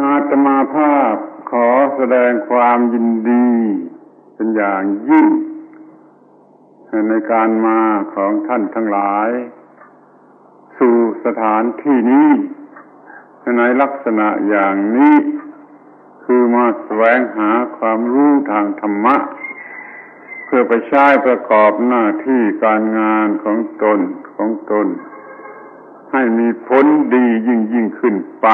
ອາດຕະມາພາບຂໍສະແດງຄວາມຍິນດີເປັນຢ່າງຍິ່ງ ໃນການມາຂອງທ່ານທັງຫຼາຍ ສູ່ສະຖານທີ່ນີ້ ໃນລັກສະນະຢ່າງນີ້ ຄືມາສະແຫວງຫາຄວາມຮູ້ທາງທຳມະ ເພື່ອໄປໃຊ້ປະກອບໜ້າທີ່ການງານຂອງຕົນ ຂອງຕົນ ໃຫ້ມີຜົນດີຍິ່ງໆຂຶ້ນໄປ.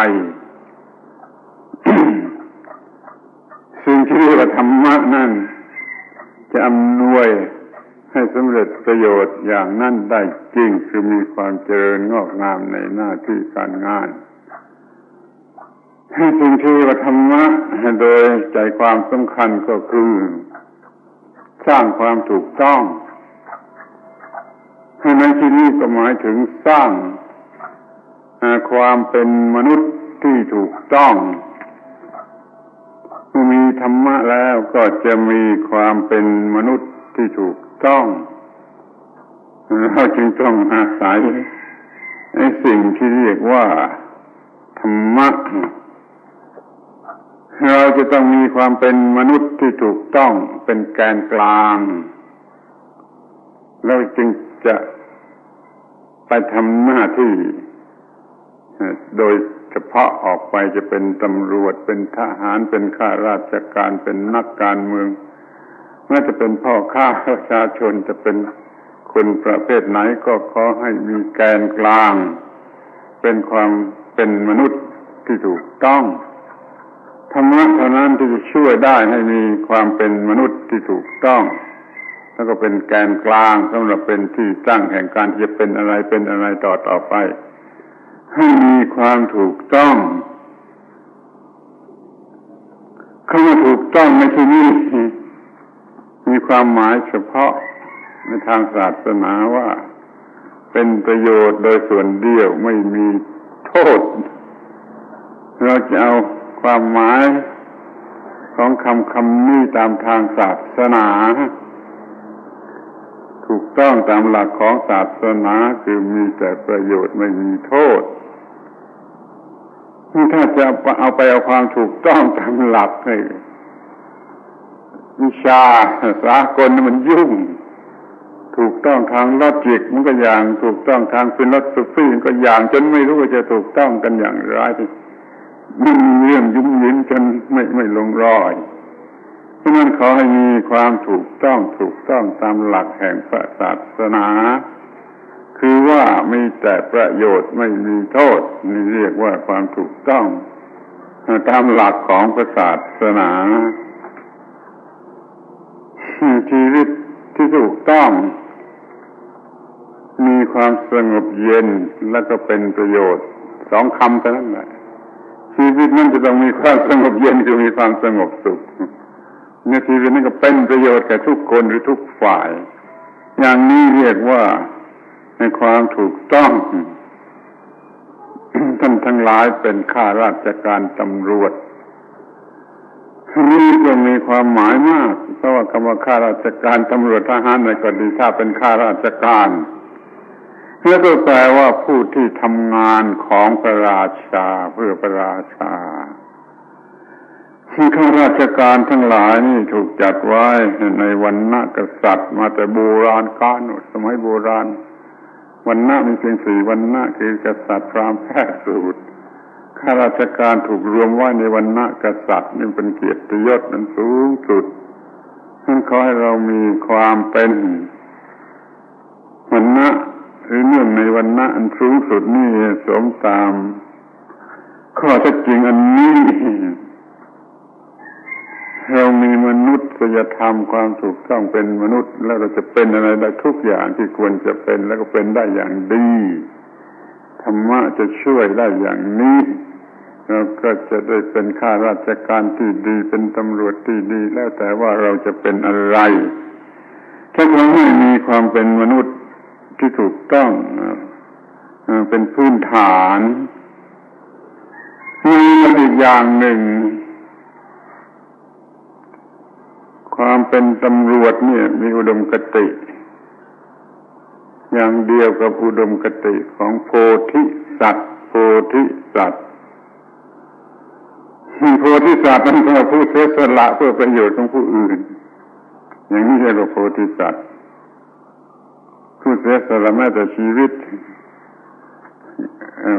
ສິ່ງທີ່ເອີ້ນວ່າທຳມະນັ້ນ ຈະອຳນວຍໃຫ້ສຳເລັດປະໂຫຍດຢ່າງນັ້ນໄດ້ຈິງ ຄືມີຄວາມຈະເລີນງອກງາມໃນໜ້າທີ່ການງານ. ສິ່ງທີ່ວ່າທຳມະໂດຍໃຈຄວາມສຳຄັນກໍຄື ສ້າງຄວາມຖືກຕ້ອງ. ໃນທີ່ນີ້ກໍໝາຍເຖິງສ້າງ ເອີ ຄວາມເປັນມະນຸດທີ່ຖືກຕ້ອງ. ເມື່ອມີທຳມະແລ້ວກໍຈະມີຄວາມເປັນມະນຸດທີ່ຖືກຕ້ອງ. ເຮົາຈຶ່ງຕ້ອງອາໄສໃນສິ່ງທີ່ຮຽກວ່າທຳມະ. ເຮົາຈະຕ້ອງມີຄວາມເປັນມະນຸດທີ່ຖືກຕ້ອງ ເປັນແກນກາງ ແລ້ວຈຶ່ງຈະໄປທຳໜ້າທີ່ ໂດຍສະເພາະອອກໄປ ຈະເປັນຕຳຫຼວດ ເປັນທະຫານ ເປັນຂ້າລາຊະການ ເປັນນັກການເມືອງ ແມ້ຈະເປັນພໍ່ຄ້າປະຊາຊົນ ຈະເປັນຄົນປະເພດໃດ ກໍຂໍໃຫ້ມີແກນກາງ ເປັນຄວາມເປັນມະນຸດທີ່ຖືກຕ້ອງ. ທຳມະເທົ່ານັ້ນທີ່ຈະຊ່ວຍໄດ້ໃຫ້ມີຄວາມເປັນມະນຸດທີ່ຖືກຕ້ອງ ແລ້ວກໍເປັນແກນກາງ ສຳລັບເປັນທີ່ຕັ້ງແຫ່ງການທີ່ຈະເປັນອະໄລເປັນອະໄລຕໍ່ໆໄປ ໃຫ້ມີຄວາມຖືກຕ້ອງ. ຄຳວ່າຖືກຕ້ອງໃນທີ່ນີ້ ມີຄວາມໝາຍສະເພາະໃນທາງສາສະໜາວ່າ ເປັນປະໂຫຍດໂດຍສ່ວນດຽວ ໄມ່ມີໂທດ. ເຮົາຈະເອົາຄວາມໝາຍຂອງຄຳຄຳນີ້ຕາມທາງສາສະໜາ ຖືກຕ້ອງຕາມຫຼັກຂອງສາສະໜາ ຄືມີແຕ່ປະໂຫຍດ ໄມ່ມີໂທດ. ຖ້າຈະເອົາໄປເອົາຄວາມຖືກຕ້ອງຕາມຫຼັກໃຫ້ວິຊາສາກົນມັນຫຍຸ້ງ. ຖືກຕ້ອງທາງລອຈິກມັນກໍຢ່າງ, ຖືກຕ້ອງທາງຟີໂລໂຊຟີມັນກໍຢ່າງ, ຈົນໄມ່ຮູ້ວ່າຈະຖືກຕ້ອງກັນຢ່າງໃດ. ມັນມີເລື່ອງຫຍຸ້ງຫຍິງຈົນໄມ່, ໄມ່ລົງລອຍ. ສະນັ້ນຂໍໃຫ້ມີຄວາມຖືກຕ້ອງ, ຖືກຕ້ອງຕາມຫຼັກແຫ່ງພະສາສະໜາ. ຄືວ່າມີແຕ່ປະໂຫຍດ ໄມ່ມີໂທດ, ນີ້ຮຽກວ່າຄວາມຖືກຕ້ອງຕາມຫຼັກຂອງພະສາສະໜາ. ຊີວິດທີ່ຖືກຕ້ອງມີຄວາມສະຫງົບເຢັນ ແລະກໍເປັນປະໂຫຍດ, ສອງຄຳເທົ່ານັ້ນແຫຼະ. ຊີວິດນັ້ນຈະຕ້ອງມີຄວາມສະຫງົບເຢັນ ຄືມີຄວາມສະຫງົບສຸກ. ໃນຊີວິດນັ້ນກໍເປັນປະໂຫຍດແກ່ທຸກຄົນ ຫຼື ທຸກຝ່າຍ. ຢ່າງນີ້ຮຽກວ່າໃນຄວາມຖືກຕ້ອງ. ທ່ານທັງຫຼາຍເປັນຂ້າລາຊະການຕຳຫຼວດ. ນີ້ກໍມີຄວາມໝາຍມາກ, ເພາະວ່າຄຳວ່າຂ້າລາຊະການຕຳຫຼວດທະຫານນັ້ນກໍດີ, ຖ້າເປັນຂ້າລາຊະການ ແລ້ວກໍແປວ່າຜູ້ທີ່ທຳງານຂອງພະລາຊາ ເພື່ອພະລາຊາ. ຂ້າລາຊະການທັງຫຼາຍນີ້ຖືກຈັດໄວ້ໃນວັນນະກະສັດມາແຕ່ໂບລານການ, ສະໄໝໂບລານ ວັນນະມີພຽງສີ່ວັນນະ ຄື ກະສັດ, ພຣາມ, ແພດ, ສູດ. ຂ້າລາຊະການຖືກລວມໄວ້ໃນວັນນະກະສັດ, ນີ້ເປັນກຽດຕິຍົດອັນສູງສຸດ. ສະນັ້ນຂໍໃຫ້ເຮົາມີຄວາມເປັນວັນນະ ຫຼື ເນື່ອງໃນວັນນະອັນສູງສຸດນີ້ ສົມຕາມຂໍ້ເທັດຈິງອັນນີ້. ເຮົາມີມະນຸດສະຍະທຳ ຄວາມຖືກຕ້ອງເປັນມະນຸດ ແລ້ວເຮົາຈະເປັນອະໄລໄດ້ທຸກຢ່າງທີ່ຄວນຈະເປັນ ແລ້ວກໍເປັນໄດ້ຢ່າງດີ. ທຳມະຈະຊ່ວຍໄດ້ຢ່າງນີ້, ເຮົາກໍຈະໄດ້ເປັນຂ້າລາຊະການທີ່ດີ, ເປັນຕຳຫຼວດທີ່ດີ, ແລ້ວແຕ່ວ່າເຮົາຈະເປັນອະໄລ. ແຕ່ຂໍໃຫ້ມີຄວາມເປັນມະນຸດທີ່ຖືກຕ້ອງ ເປັນພື້ນຖານ. ມີອີກຢ່າງໜຶ່ງ, ຄວາມເປັນຕຳຫຼວດນີ້ມີອຸດົມຄະຕິຢ່າງດຽວກັບອຸດົມຄະຕິຂອງໂພທິສັດ, ໂພທິສັດ. ໂພທິສັດນັ້ນກໍຜູ້ເສຍສະຫຼະເພື່ອປະໂຫຍດຂອງຜູ້ອື່ນ ຢ່າງນີ້ຮຽກວ່າໂພທິສັດ. ຜູ້ເສຍສະຫຼະແມ້ແຕ່ຊີວິດ ເອີ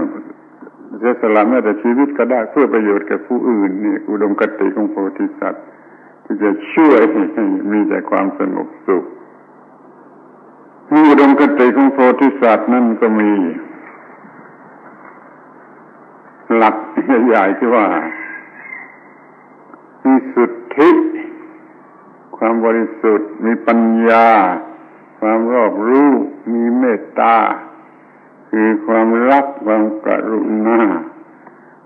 ເສຍສະຫຼະແມ້ແຕ່ຊີວິດກໍໄດ້ ເພື່ອປະໂຫຍດແກ່ຜູ້ອື່ນ. ນີ້ອຸດົມຄະຕິຂອງໂພທິສັດ ທີ່ຈະຊ່ວຍໃຫ້ມີແຕ່ຄວາມສະຫງົບສຸກ. ໃນອຸດົມຄະຕິຂອງໂພທິສັດນັ້ນກໍມີຫຼັກໃຫຍ່ໆ ທີ່ວ່າ ມີສຸດທິ ຄວາມບໍລິສຸດ, ມີປັນຍາ ຄວາມຮອບຮູ້, ມີເມດຕາ ຄືຄວາມຮັກ, ຄວາມກະລຸນາ,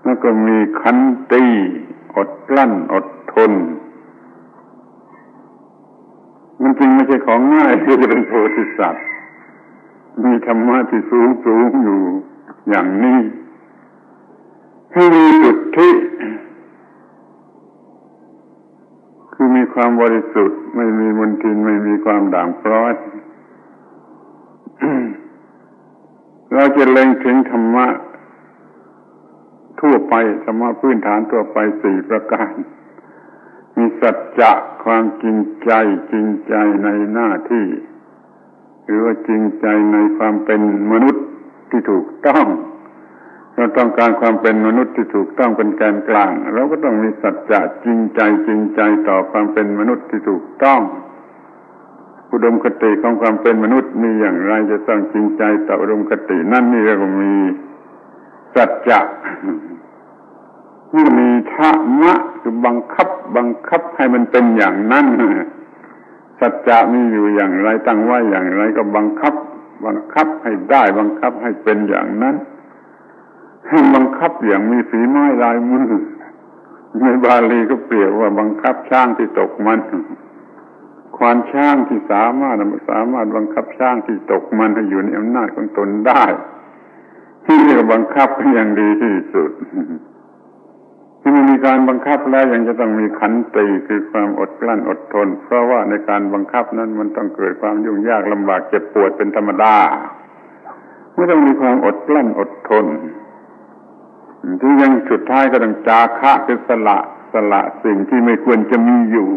ແລ້ວກໍມີຂັນຕິ ອົດກັ້ນອົດທົນ. ມັນຈຶ່ງບໍ່ແມ່ນຂອງງ່າຍທີ່ຈະເປັນໂພທິສັດ. ມີທຳມະທີ່ສູງໆຢູ່ຢ່າງນີ້. ໃຫ້ມີສຸດທິ ຄືມີຄວາມບໍລິສຸດ, ໄມ່ມີມົນທິນ, ໄມ່ມີຄວາມດ່າງພ້ອຍ. ເຮົາຈະເລັງເຖິງທຳມະທົ່ວໄປ, ທຳມະພື້ນຖານທົ່ວໄປສີ່ປະການ. ມີສັດຈະ, ຄວາມຈິງໃຈ, ຈິງໃຈໃນໜ້າທີ່ ຫຼືວ່າຈິງໃຈໃນຄວາມເປັນມະນຸດທີ່ຖືກຕ້ອງ. ເຮົາຕ້ອງການຄວາມເປັນມະນຸດທີ່ຖືກຕ້ອງເປັນແກນກລາງ, ເຮົາກໍຕ້ອງມີສັດຈະຈິງໃຈ, ຈິງໃຈຕໍ່ຄວາມເປັນມະນຸດທີ່ຖືກຕ້ອງ. ອຸດົມຄະຕິຂອງຄວາມເປັນມະນຸດມີຢ່າງໃດ, ຈະຕ້ອງຈິງໃຈຕໍ່ອຸດົມຄະຕິນັ້ນ, ນີ້ເອີ້ນວ່າມີສັດຈະ. ເມື່ອມີທຳມະ ຄືບັງຄັບ, ບັງຄັບໃຫ້ມັນເປັນຢ່າງນັ້ນ. ສັດຈະມີຢູ່ຢ່າງໃດ, ຕັ້ງໄວ້ຢ່າງໃດ, ກໍບັງຄັບ, ບັງຄັບໃຫ້ໄດ້, ບັງຄັບໃຫ້ເປັນຢ່າງນັ້ນ. ໃຫ້ບັງຄັບຢ່າງມີຝີໄມ້ລາຍມື. ໃນບາລີກໍປຽບວ່າບັງຄັບຊ້າງທີ່ຕົກມັນ. ຄວານຊ້າງທີ່ສາມາດ, ສາມາດບັງຄັບຊ້າງທີ່ຕົກມັນໃຫ້ຢູ່ໃນອຳນາດຂອງຕົນໄດ້. ທີ່ເອີ້ນວ່າບັງຄັບຢ່າງດີທີ່ສຸດ. ທີ່ມັນມີການບັງຄັບແລ້ວ ຍັງຈະຕ້ອງມີຂັນຕິ ຄືຄວາມອົດກັ້ນອົດທົນ, ເພາະວ່າໃນການບັງຄັບນັ້ນ ມັນຕ້ອງເກີດຄວາມຫຍຸ້ງຍາກລຳບາກເຈັບປວດເປັນທຳມະດາ. ມັນຕ້ອງມີຄວາມອົດກັ້ນອົດທົນ. ທີ່ຍັງສຸດທ້າຍກໍຕ້ອງຈາຄະ ຄືສະຫຼະ, ສະຫຼະສິ່ງທີ່ໄມ່ຄວນຈະມີຢູ່.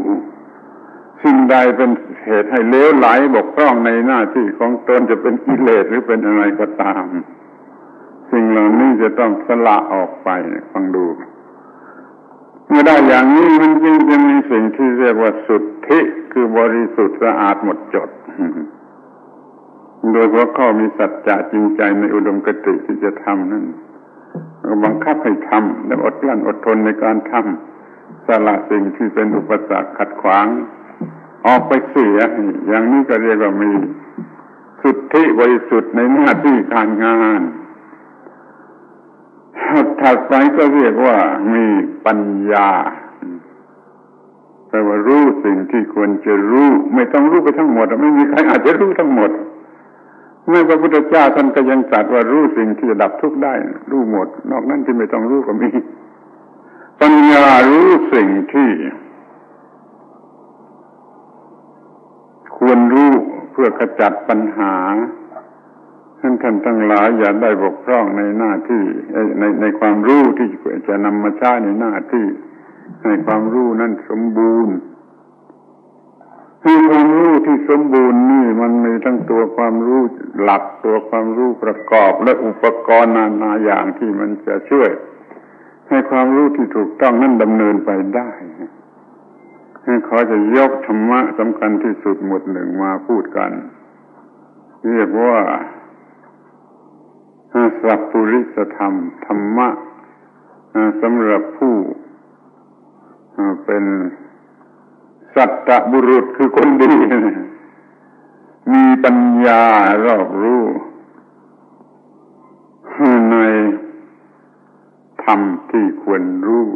ສິ່ງໃດເປັນເຫດໃຫ້ເຫຼວໄຫຼ ບົກຜ່ອງໃນໜ້າທີ່ຂອງຕົນ, ຈະເປັນກິເລດ ຫຼື ເປັນອະໄລກໍຕາມ, ສິ່ງເຫຼົ່ານີ້ຈະຕ້ອງສະຫຼະອອກໄປ. ຟັງດູ. ເມື່ອໄດ້ຢ່າງນີ້ ມັນຈຶ່ງຈະມີສິ່ງທີ່ຮຽກວ່າສຸດທິ ຄືບໍລິສຸດສະອາດໝົດຈົດ. ໂດຍຫົວຂໍ້ມີສັດຈະຈິງໃຈໃນອຸດົມຄະຕິທີ່ຈະທຳນັ້ນ, ບັງຄັບໃຫ້ທຳ ແລະ ອົດກັ້ນອົດທົນໃນການທຳ, ສະຫຼະສິ່ງທີ່ເປັນອຸປະສັກຂັດຂວາງອອກໄປເສຍ. ຢ່າງນີ້ກໍຮຽກວ່າມີສຸດທິບໍລິສຸດໃນໜ້າທີ່ການງານ. ຖັດໄປກໍຮຽກວ່າມີປັນຍາ, ແປວ່າຮູ້ສິ່ງທີ່ຄວນຈະຮູ້, ໄມ່ຕ້ອງຮູ້ໄປທັງໝົດ, ໄມ່ມີໃຄອາດຈະຮູ້ທັງໝົດ. ແມ່ນພະພຸດທະເຈົ້າທ່ານກໍຍັງຕັດວ່າ ຮູ້ສິ່ງທີ່ຈະດັບທຸກໄດ້, ຮູ້ໝົດ, ນອກນັ້ນທີ່ໄມ່ຕ້ອງຮູ້ກໍມີ. ປັນຍາຮູ້ສິ່ງທີ່ ຄວນຮູ້ເພື່ອຂະຈັດປັນຫາ. ເຖິງທ່ານທັງຫຼາຍຢ່າໄດ້ບົກຜ່ອງໃນໜ້າທີ່, ໃນ, ໃນຄວາມຮູ້ທີ່ຈະນຳມາໃຊ້ໃນໜ້າທີ່, ໃຫ້ຄວາມຮູ້ນັ້ນສົມບູນ. ໃຫ້ຄວາມຮູ້ທີ່ສົມບູນນີ້ ມັນມີທັງຕົວຄວາມຮູ້ຫຼັກ, ຕົວຄວາມຮູ້ປະກອບ ແລະ ອຸປະກອນນານາຢ່າງທີ່ມັນຈະຊ່ວຍໃຫ້ຄວາມຮູ້ທີ່ຖືກຕ້ອງນັ້ນດຳເນີນໄປໄດ້. ຂໍຈະຍົກທຳມະສຳຄັນທີ່ສຸດໝວດໜຶ່ງມາພູດກັນ, ຮຽກວ່າສັບປຸລິສະທຳ, ທຳມະສຳລັບຜູ້ເປັນສັດຕະບຸລຸດ ຄືຄົນດີ, ມີປັນຍາຮອບຮູ້ໃນ ທຳທີ່ຄວນຮູ້.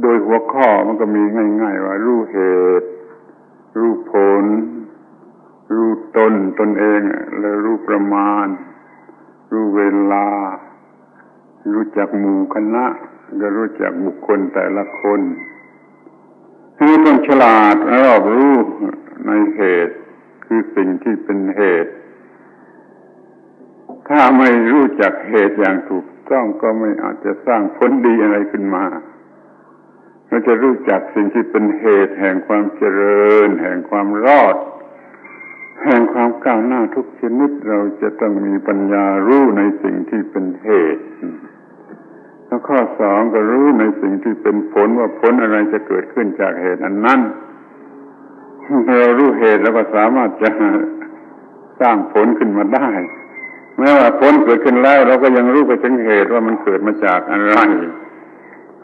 ໂດຍຫົວຂໍ້ມັນກໍມີງ່າຍໆວ່າ ຮູ້ເຫດ, ຮູ້ຜົນ, ຮູ້ຕົນ, ຕົນເອງ, ແລະ ຮູ້ປະມານ, ຮູ້ເວລາ, ຮູ້ຈັກໝູ່ຄະນະ, ແລະ ຮູ້ຈັກບຸກຄົນແຕ່ລະຄົນ. ເຮົາຕ້ອງສະຫຼາດຮອບຮູ້ໃນເຫດ, ຄືສິ່ງທີ່ເປັນເຫດ. ถ้าไม่รู้จักเหตุอย่างถูกต้อง ก็ไม่อาจจะสร้างผลดีอะไรขึ้นมา เราจะรู้จักสิ่งที่เป็นเหตุแห่งความเจริญ แห่งความรอด แห่งความก้าวหน้าทุกชนิด เราจะต้องมีปัญญารู้ในสิ่งที่เป็นเหตุ แล้วข้อสองก็รู้ในสิ่งที่เป็นผล ว่าผลอะไรจะเกิดขึ้นจากเหตุอันนั้น ถ้าเรารู้เหตุ เราก็สามารถจะสร้างผลขึ้นมาได้ แม้ว่าผลเกิดขึ้นแล้ว เราก็ยังรู้ไปถึงเหตุว่ามันเกิดมาจากอะไร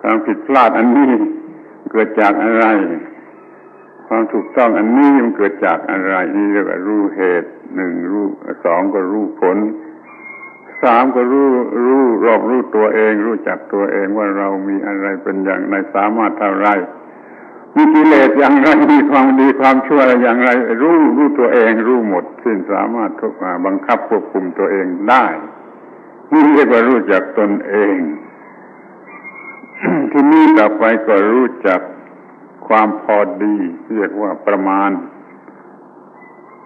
ความผิดพลาดอันนี้เกิดจากอะไร ความถูกต้องอันนี้มันเกิดจากอะไร นี่เรียกว่ารู้เหตุ หนึ่ง รู้ สอง ก็รู้ผล สาม ก็รู้ รู้ รอบรู้ตัวเอง รู้จักตัวเองว่าเรามีอะไรเป็นอย่างไร สามารถเท่าไร มีกิเลสอย่างไร มีความดีความชั่วอะไรอย่างไร รู้ รู้ตัวเอง รู้หมดสิ้น สามารถทุก- อ่า บังคับควบคุมตัวเองได้ นี่เรียกว่ารู้จักตนเอง ทีนี้ต่อไปก็รู้จักความพอดี เรียกว่าประมาณ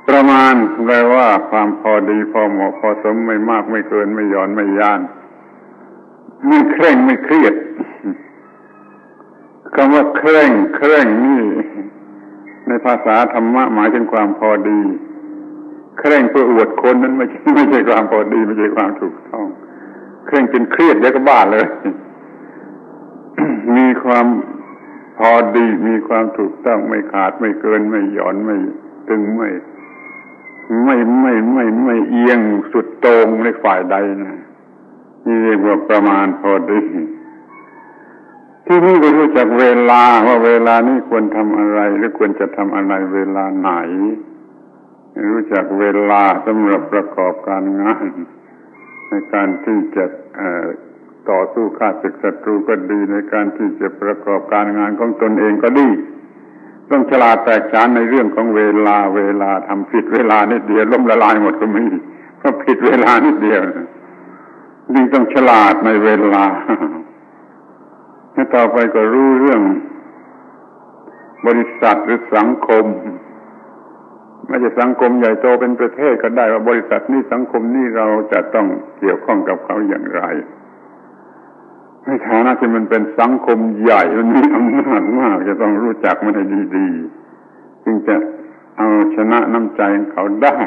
ประมาณแปลว่าความพอดี พอเหมาะพอสม ไม่มากไม่เกิน ไม่หย่อนไม่ยาน ไม่เคร่งไม่เครียด คำว่าเคร่ง เคร่งนี่ ในภาษาธรรมะหมายถึงความพอดี เคร่งเพื่ออวดคนนั้นไม่ใช่ ไม่ใช่ความพอดี ไม่ใช่ความถูกต้อง เคร่งจนเครียดเดี๋ยวก็บ้าเลย มีความพอดี มีความถูกต้อง ไม่ขาด ไม่เกิน ไม่หย่อน ไม่ตึง ไม่ ไม่ ไม่ ไม่ ไม่เอียงสุดโต่งในฝ่ายใดนะ นี่เรียกว่าประมาณพอดี ทีนี้ก็รู้จักเวลา ว่าเวลานี้ควรทำอะไร หรือควรจะทำอะไรเวลาไหน รู้จักเวลาสำหรับประกอบการงาน ในการที่จะ เอ่อ ต่อสู้ข้าศึกศัตรูก็ดี ในการที่จะประกอบการงานของตนเองก็ดี ต้องฉลาดแตกฉานในเรื่องของเวลา เวลา ทำผิดเวลานิดเดียวล้มละลายหมดก็มี เพราะผิดเวลานิดเดียว จึงต้องฉลาดในเวลา และต่อไปก็รู้เรื่องบริษัทหรือสังคม ไม่ใช่สังคมใหญ่โตเป็นประเทศก็ได้ ว่าบริษัทนี้ สังคมนี้ เราจะต้องเกี่ยวข้องกับเขาอย่างไร ในฐานะที่มันเป็นสังคมใหญ่ มันมีอำนาจมาก จะต้องรู้จักมันให้ดีๆ จึงจะเอาชนะน้ำใจของเขาได้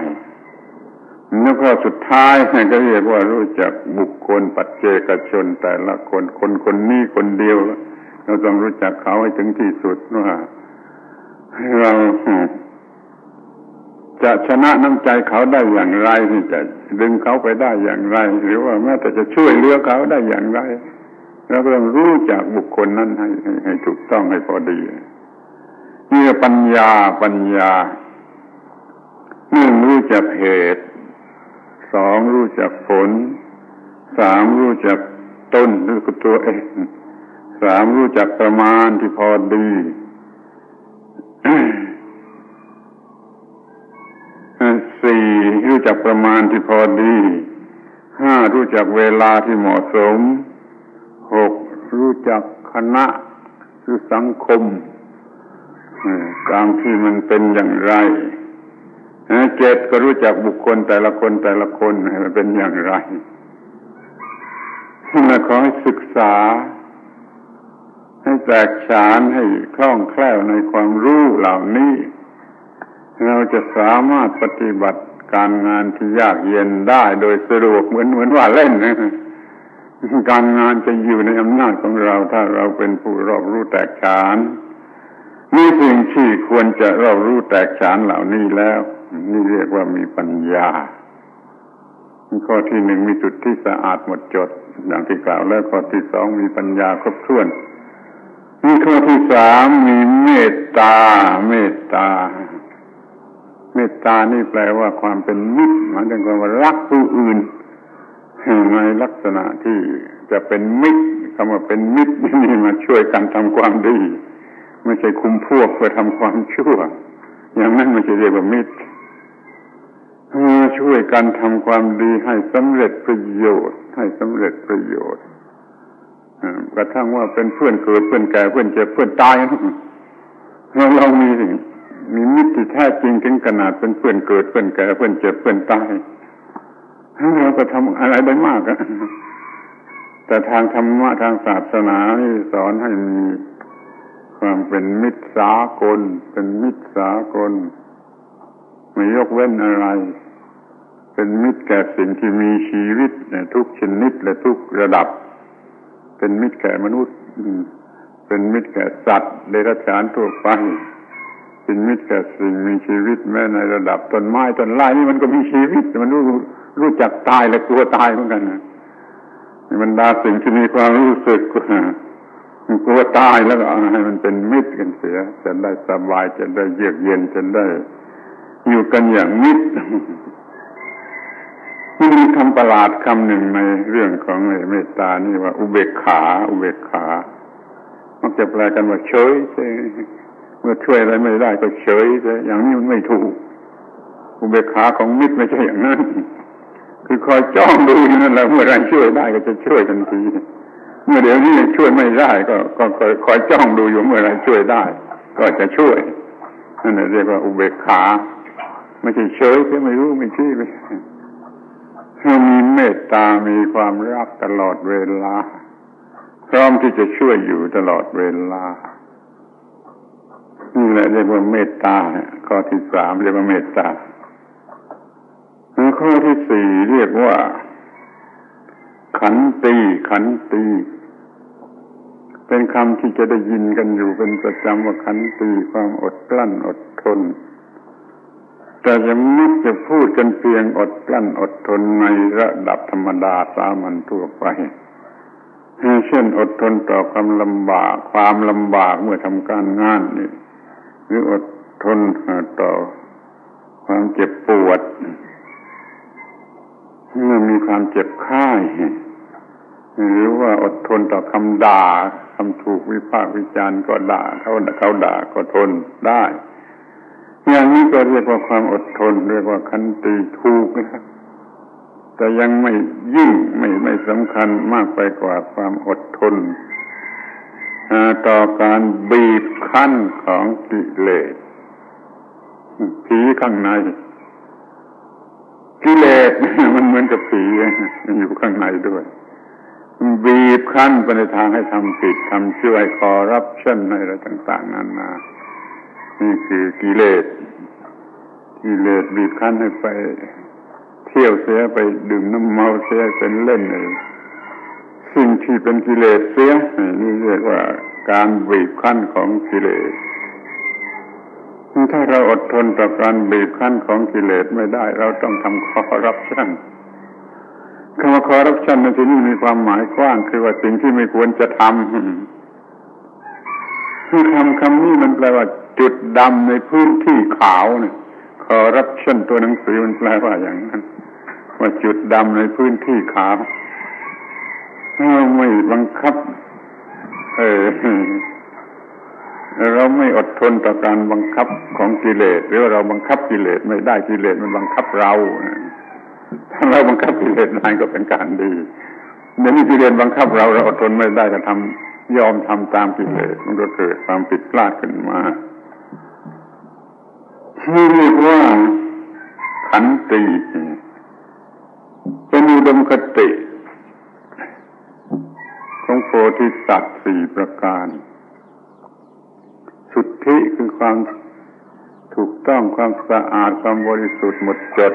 แล้วข้อสุดท้ายก็เรียกว่ารู้จักบุคคลปัจเจกชนแต่ละคน คนคนนี้คนเดียว เราต้องรู้จักเขาให้ถึงที่สุด ว่าเราจะชนะน้ำใจเขาได้อย่างไร จะดึงเขาไปได้อย่างไร หรือว่าแม้แต่จะช่วยเหลือเขาได้อย่างไร เราก็ต้องรู้จักบุคคลนั้นให้ ให้ ให้ถูกต้อง ให้พอดี นี่เรียกปัญญา ปัญญา หนึ่ง รู้จักเหตุ สอง รู้จักผล สาม รู้จักตน รู้ตัวเอง สาม รู้จักประมาณที่พอดี สี่ รู้จักประมาณที่พอดี ห้า รู้จักเวลาที่เหมาะสม หก รู้จักคณะ คือสังคม เอ่อ ตามที่มันเป็นอย่างไร เอ่อ เจ็ด ก็รู้จักบุคคลแต่ละคนแต่ละคนให้มันเป็นอย่างไร และขอให้ศึกษา ให้แตกฉาน ให้คล่องแคล่วในความรู้เหล่านี้ เราจะสามารถปฏิบัติการงานที่ยากเย็นได้โดยสะดวก เหมือน เหมือนว่าเล่นนะ การงานจะอยู่ในอำนาจของเรา ถ้าเราเป็นผู้รอบรู้แตกฉานในสิ่งที่ควรจะรอบรู้แตกฉานเหล่านี้แล้ว นี่เรียกว่ามีปัญญา ข้อที่หนึ่งมีสุทธิสะอาดหมดจด ดังที่กล่าวแล้ว ข้อที่สองมีปัญญาครบถ้วน มีข้อที่สามมีเมตตา เมตตา เมตตานี่แปลว่าความเป็นมิตร หมายถึงความว่ารักผู้อื่น ในลักษณะที่จะเป็นมิตร คำว่าเป็นมิตรนี่มาช่วยกันทำความดี ไม่ใช่คุมพวกเพื่อทำความชั่ว อย่างนั้นมันจะเรียกว่ามิตร มาช่วยกันทำความดีให้สำเร็จประโยชน์ ให้สำเร็จประโยชน์ อ่า กระทั่งว่าเป็นเพื่อนเกิด เพื่อนแก่ เพื่อนเจ็บ เพื่อนตาย แล้วเรามี มีมิตรที่แท้จริงถึงขนาดเป็นเพื่อนเกิด เพื่อนแก่ เพื่อนเจ็บ เพื่อนตาย เราก็ทำอะไรได้มากอะ แต่ทางธรรมะ ทางศาสนานี่สอนให้มีความเป็นมิตรสากล เป็นมิตรสากล ไม่ยกเว้นอะไร เป็นมิตรแก่สิ่งที่มีชีวิตเนี่ย ทุกชนิดและทุกระดับ เป็นมิตรแก่มนุษย์ อืม เป็นมิตรแก่สัตว์เดรัจฉานทั่วไป เป็นมิตรแก่สิ่งมีชีวิต แม้ในระดับต้นไม้ต้นไม้นี่มันก็มีชีวิต มันรู้ รู้จักตายและกลัวตายเหมือนกันนะ บรรดาสิ่งที่มีความรู้สึกกลัวตายแล้วก็เอาให้มันเป็นมิตรกันเสีย จะได้สบาย จะได้เยือกเย็น จะได้อยู่กันอย่างมิตร มันมีคำประหลาดคำหนึ่งในเรื่องของเมตตานี่ว่าอุเบกขา อุเบกขา มักจะแปลกันว่าเฉย เมื่อช่วยอะไรไม่ได้ก็เฉย อย่างนี้มันไม่ถูก อุเบกขาของมิตรไม่ใช่อย่างนั้น คือคอยจ้องดูอยู่นั่นแหละ เมื่อไรช่วยได้ก็จะช่วยทันที เมื่อเดี๋ยวนี้ยังช่วยไม่ได้ก็ ก็คอย คอยจ้องดูอยู่ เมื่อไรช่วยได้ก็จะช่วย นั่นแหละเรียกว่าอุเบกขา ไม่ใช่เฉย ไม่รู้ ไม่ชี้ ไม่ เรามีเมตตา มีความรักตลอดเวลา พร้อมที่จะช่วยอยู่ตลอดเวลา นี่แหละเรียกว่าเมตตา ข้อที่สามเรียกว่าเมตตา ข้อที่สี่เรียกว่าขันตี ขันตี เป็นคำที่จะได้ยินกันอยู่เป็นประจำว่าขันตี ความอดกลั้นอดทน แต่จะมักจะพูดกันเพียงอดกลั้นอดทนในระดับธรรมดาสามัญทั่วไป เช่นอดทนต่อความลำบาก ความลำบากเมื่อทำการงานนี่ หรืออดทนต่อความเจ็บปวด เมื่อมีความเจ็บไข้ หรือว่าอดทนต่อคำด่า คำถูกวิพากษ์วิจารณ์ก็ด่า เขา เขาด่าก็ทนได้ อย่างนี้ก็เรียกว่าความอดทน เรียกว่าขันตี ถูกแล้ว แต่ยังไม่ยิ่ง ไม่ ไม่สำคัญมากไปกว่าความอดทน อ่า ต่อการบีบคั้นของกิเลส ผีข้างใน กิเลส มันเหมือนกับผี มันอยู่ข้างในด้วย มันบีบคั้นไปในทางให้ทำผิด ทำชั่ว ให้คอร์รัปชัน ให้อะไรต่างๆนานา นี่คือกิเลส กิเลสบีบคั้นให้ไปเที่ยวเสีย ไปดื่มน้ำเมาเสีย เป็นเล่น สิ่งที่เป็นกิเลสเสีย นี่เรียกว่าการบีบคั้นของกิเลส ถ้าเราอดทนต่อการบีบคั้นของกิเลสไม่ได้ เราต้องทำคอร์รัปชัน คำว่าคอร์รัปชันในที่นี้มีความหมายกว้าง คือว่าสิ่งที่ไม่ควรจะทำ คือคำ คำนี้มันแปลว่าจุดดำในพื้นที่ขาวเนี่ย คอร์รัปชัน ตัวหนังสือมันแปลว่าอย่างนั้น ว่าจุดดำในพื้นที่ขาว เราไม่บังคับ เออ เราไม่อดทนต่อการบังคับของกิเลส หรือว่าเราบังคับกิเลสไม่ได้ กิเลสมันบังคับเรา ถ้าเราบังคับกิเลสได้ก็เป็นการดี เดี๋ยวนี้กิเลสบังคับเรา เราอดทนไม่ได้ก็ทำ ยอมทำตามกิเลส มันก็เกิดความผิดพลาดขึ้นมา นี่เรียกว่าขันติ เป็นอุดมคติของโพธิสัตว์สี่ประการ สุทธิคือความถูกต้อง ความสะอาด ความบริสุทธิ์หมดจด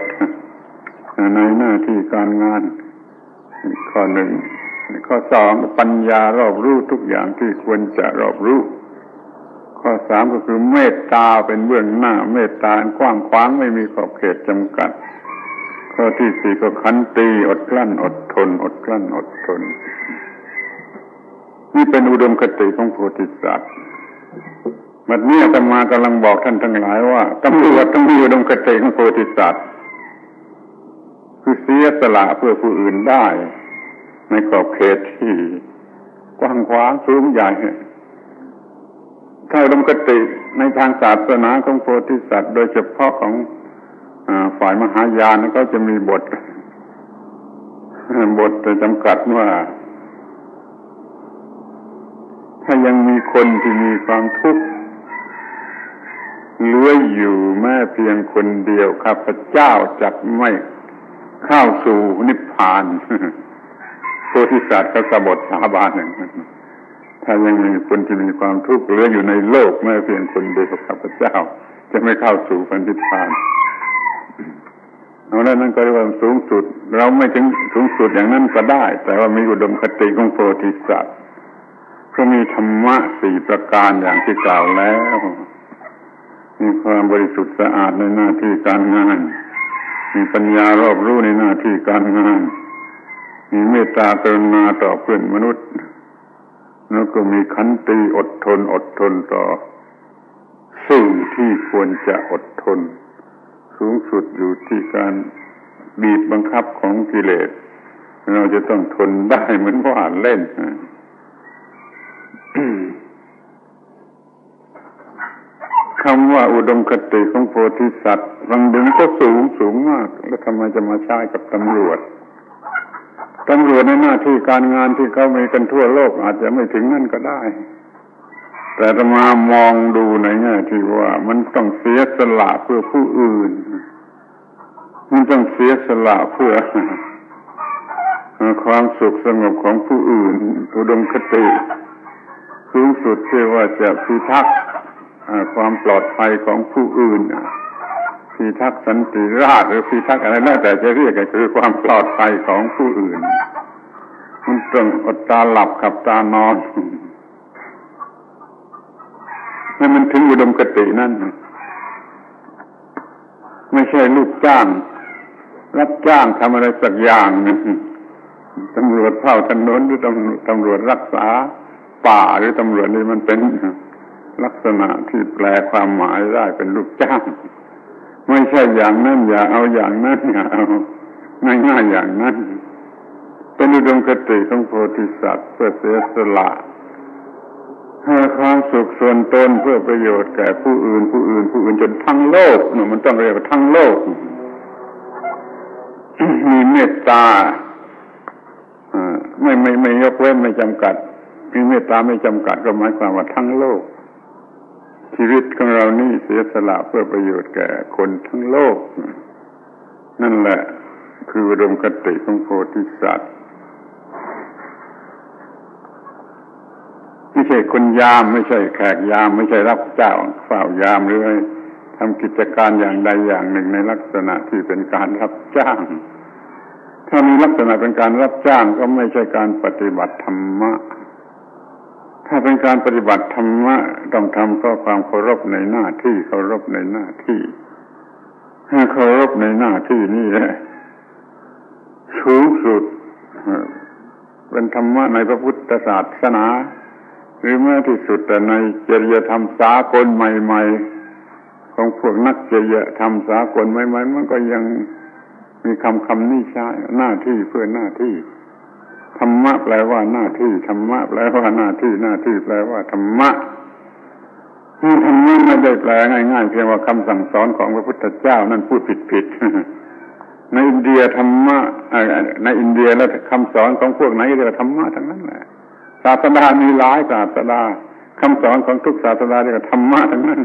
ในหน้าที่การงาน ข้อหนึ่ง ข้อสอง ปัญญารอบรู้ทุกอย่างที่ควรจะรอบรู้ ข้อสามก็คือเมตตาเป็นเบื้องหน้า เมตตาอันกว้างขวาง ไม่มีขอบเขตจำกัด ข้อที่สี่ก็ขันตี อดกลั้นอดทน อดกลั้นอดทน นี่เป็นอุดมคติของโพธิสัตว์ บัดนี้อาตมากำลังบอกท่านทั้งหลายว่า ตำรวจต้องมีอุดมคติของโพธิสัตว์ คือเสียสละเพื่อผู้อื่นได้ ในขอบเขตที่กว้างขวางสูงใหญ่ ถ้าอุดมคติในทางศาสนาของโพธิสัตว์ โดยเฉพาะของ อ่า ฝ่ายมหายาน เขาจะมีบท บทจำกัดว่า ถ้ายังมีคนที่มีความทุกข์เหลืออยู่แม้เพียงคนเดียว ข้าพเจ้าจักไม่ ກ້າວສູ່ນິບພານ ໂພທິສັດເຂົາສາບົດສາບານ ຖ້າຍັງມີຄົນທີ່ມີຄວາມທຸກເຫຼືອຢູ່ໃນໂລກແມ້ພຽງຄົນດຽວ ຂ້າພະເຈົ້າຈະໄມ່ກ້າວສູ່ພະນິບພານ. ເອົາລະ ນັ້ນກໍເລີຍວ່າສູງສຸດ ເຮົາໄມ່ເຖິງສູງສຸດຢ່າງນັ້ນກໍໄດ້ ແຕ່ວ່າມີອຸດົມຄະຕິຂອງໂພທິສັດ ເພາະມີທຳມະສີ່ປະການຢ່າງທີ່ກ່າວແລ້ວ ມີຄວາມບໍລິສຸດສະອາດໃນໜ້າທີ່ການງານ ມີປັນຍາຮອບຮູ້ໃນໜ້າທີ່ການງານ ມີເມດຕາກະລຸນາຕໍ່ເພື່ອນມະນຸດ ແລ້ວກໍມີຂັນຕິ ອົດທົນ ອົດທົນຕໍ່ສິ່ງທີ່ຄວນຈະອົດທົນ. ສູງສຸດຢູ່ທີ່ການບີບບັງຄັບຂອງກິເລດ ເຮົາຈະຕ້ອງທົນໄດ້ເໝືອນວ່າເຫຼັ້ນ. ຄຳວ່າອຸດົມຄະຕິຂອງໂພທິສັດ ຟັງດູກໍສູງ ສູງມາກ ແລ້ວທຳໄມຈະມາໃຊ້ກັບຕຳຫຼວດ? ຕຳຫຼວດໃນໜ້າທີ່ການງານທີ່ເຂົາມີກັນທົ່ວໂລກອາດຈະໄມ່ເຖິງນັ້ນກໍໄດ້ ແຕ່ອາດຕະມາມອງດູໃນແງ່ທີ່ວ່າມັນຕ້ອງເສຍສະຫຼະເພື່ອຜູ້ອື່ນ ມັນຕ້ອງເສຍສະຫຼະເພື່ອຄວາມສຸກສະຫງົບຂອງຜູ້ອື່ນ. ອຸດົມຄະຕິສູງສຸດທີ່ວ່າຈະພິທັກ ອາ ຄວາມປອດໄພຂອງຜູ້ອື່ນ ພິທັກສັນຕິລາດ ຫຼື ພິທັກອະໄລແລ້ວແຕ່ຈະຮຽກ ກໍຄືຄວາມປອດໄພຂອງຜູ້ອື່ນ. ມັນຕ້ອງອົດຕາຫຼັບຂັບຕານອນ ໃຫ້ມັນເຖິງອຸດົມຄະຕິນັ້ນ. ໄມ່ໃຊ່ລູກຈ້າງ ຮັບຈ້າງທຳອະໄລສັກຢ່າງໜຶ່ງ ຕຳຫຼວດເຝົ້າຖະໜົນ ຫຼື ຕຳ ຕຳຫຼວດຮັກສາປ່າ ຫຼື ຕຳຫຼວດນີ້ ມັນເປັນລັກສະນະທີ່ແປລຄວາມໝາຍໄດ້ເປັນລູກຈ້າງ. ໄມ່ໃຊ່ຢ່າງນັ້ນ ຢ່າເອົາຢ່າງນັ້ນ ຢ່າເອົາ ງ່າຍໆຢ່າງນັ້ນ. ເປັນອຸດົມຄະຕິຂອງໂພທິສັດ ເພື່ອເສຍສະຫຼະ ໃຫ້ຄວາມສຸກສ່ວນຕົນເພື່ອປະໂຫຍດແກ່ຜູ້ອື່ນ ຜູ້ອື່ນ ຜູ້ອື່ນ ຈົນທັງໂລກເນາະ ມັນຕ້ອງຮຽກວ່າທັງໂລກ. ມີເມດຕາ ເອີ ໄມ່ ໄມ່ ໄມ່ຍົກເວັ້ນ ໄມ່ຈຳກັດ ມີເມດຕາໄມ່ຈຳກັດ ກໍໝາຍຄວາມວ່າທັງໂລກ. ຊີວິດຂອງເຮົານີ້ເສຍສະຫຼະເພື່ອປະໂຫຍດແກ່ຄົນທັງໂລກ. ນັ້ນແຫຼະຄືອຸດົມຄະຕິຂອງໂພທິສັດ. ໄມ່ໃຊ່ຄົນຍາມ ໄມ່ໃຊ່ແຂກຍາມ ໄມ່ໃຊ່ຮັບຈ້າງເຝົ້າຍາມ ຫຼື ໃຫ້ທຳກິດຈະການຢ່າງໃດຢ່າງໜຶ່ງໃນລັກສະນະທີ່ເປັນການຮັບຈ້າງ. ຖ້າມີລັກສະນະເປັນການຮັບຈ້າງ ກໍໄມ່ໃຊ່ການປະຕິບັດທຳມະ. ຖ້າເປັນການປະຕິບັດທຳມະ ຕ້ອງທຳເພາະຄວາມເຄົາລົບໃນໜ້າທີ່ ເຄົາລົບໃນໜ້າທີ່. ເຄົາລົບໃນໜ້າທີ່ນີ້ແຫຼະສູງສຸດ ເປັນທຳມະໃນພະພຸດທະສາສະໜາ ຫຼື ແມ້ທີ່ສຸດແຕ່ໃນຈະລິຍະທຳສາກົນໃໝ່ໆ ຂອງພວກນັກຈະລິຍະທຳສາກົນໃໝ່ໆ ມັນກໍຍັງມີຄຳ ຄຳນີ້ໃຊ້ ໜ້າທີ່ເພື່ອໜ້າທີ່. ທຳມະແປວ່າໜ້າທີ່ ທຳມະແປວ່າໜ້າທີ່ ໜ້າທີ່ແປວ່າທຳມະ. ທຳມະໄມ່ໄດ້ແປງ່າຍໆ ພຽງວ່າຄຳສັ່ງສອນຂອງພະພຸດທະເຈົ້ານັ້ນ ພູດຜິດໆ. ໃນອິນເດຍທຳມະ ເອີ ໃນອິນເດຍແລ້ວຄຳສອນຂອງພວກໃນເລີຍວ່າທຳມະທັງນັ້ນແຫຼະ. ສາສະດາມີຫຼາຍສາສະດາ ຄຳສອນຂອງທຸກສາສະດາເລີຍວ່າທຳມະທັງນັ້ນ.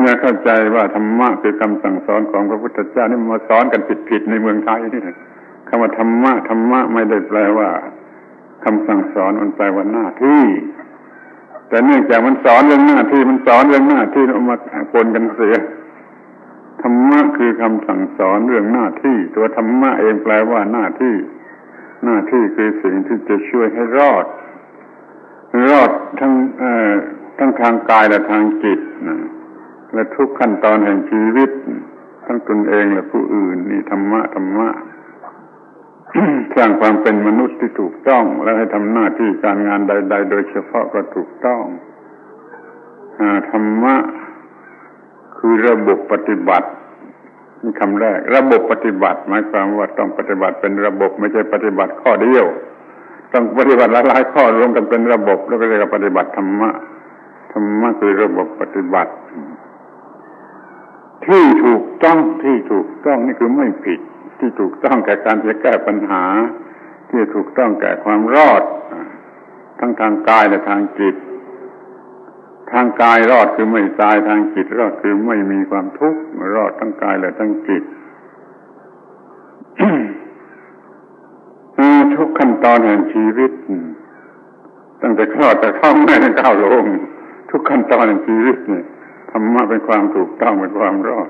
ຢ່າເຂົ້າໃຈວ່າທຳມະຄືຄຳສັ່ງສອນຂອງພະພຸດທະເຈົ້ານີ້ ມາສອນກັນຜິດໆໃນເມືອງໄທນີ້. ຄຳວ່າທຳມະ ທຳມະໄມ່ໄດ້ແປວ່າຄຳສັ່ງສອນ ມັນແປວ່າໜ້າທີ່. ແຕ່ເນື່ອງຈາກມັນສອນເລື່ອງໜ້າທີ່ ມັນສອນເລື່ອງໜ້າທີ່ ເອົາມາປົນກັນເສຍ. ທຳມະຄືຄຳສັ່ງສອນເລື່ອງໜ້າທີ່ ຕົວທຳມະເອງແປວ່າໜ້າທີ່. ໜ້າທີ່ຄືສິ່ງທີ່ຈະຊ່ວຍໃຫ້ລອດ ລອດທັງ ເອີ ທັງທາງກາຍ ແລະ ທາງຈິດນະ ແລະ ທຸກຂັ້ນຕອນແຫ່ງຊີວິດ ທັງຕົນເອງ ແລະ ຜູ້ອື່ນ. ນີ້ທຳມະ ທຳມະ ສ້າງຄວາມເປັນມະນຸດທີ່ຖືກຕ້ອງ ແລະ ໃຫ້ທຳໜ້າທີ່ການງານໃດໆໂດຍສະເພາະກໍຖືກຕ້ອງ. ອາ ທຳມະຄືລະບົບປະຕິບັດ. ນີ້ຄຳແລກ ລະບົບປະຕິບັດ ໝາຍຄວາມວ່າຕ້ອງປະຕິບັດເປັນລະບົບ ໄມ່ໃຊ່ປະຕິບັດຂໍ້ດຽວ ຕ້ອງປະຕິບັດຫຼາຍໆຂໍ້ລວມກັນເປັນລະບົບ ແລ້ວກໍເອີ້ນວ່າປະຕິບັດທຳມະ. ທຳມະຄືລະບົບປະຕິບັດ ທີ່ຖືກຕ້ອງ ທີ່ຖືກຕ້ອງນີ້ຄືໄມ່ຜິດ ທີ່ຖືກຕ້ອງແກ່ການທີ່ຈະແກ້ບັນຫາ ທີ່ຖືກຕ້ອງແກ່ຄວາມລອດ ທັງທາງກາຍ ແລະ ທາງຈິດ. ທາງກາຍລອດຄືໄມ່ຕາຍ ທາງຈິດລອດຄືໄມ່ມີຄວາມທຸກ ລອດທັງກາຍ ແລະ ທັງຈິດ. ຕອນແຫ່ງຊີວິດ ຕັ້ງແຕ່ຄລອດຈາກທ້ອງແມ່ ເຂົ້າໂລງ ທຸກຂັ້ນຕອນແຫ່ງຊີວິດນີ້ ທຳມະເປັນຄວາມຖືກຕ້ອງ ເປັນຄວາມລອດ.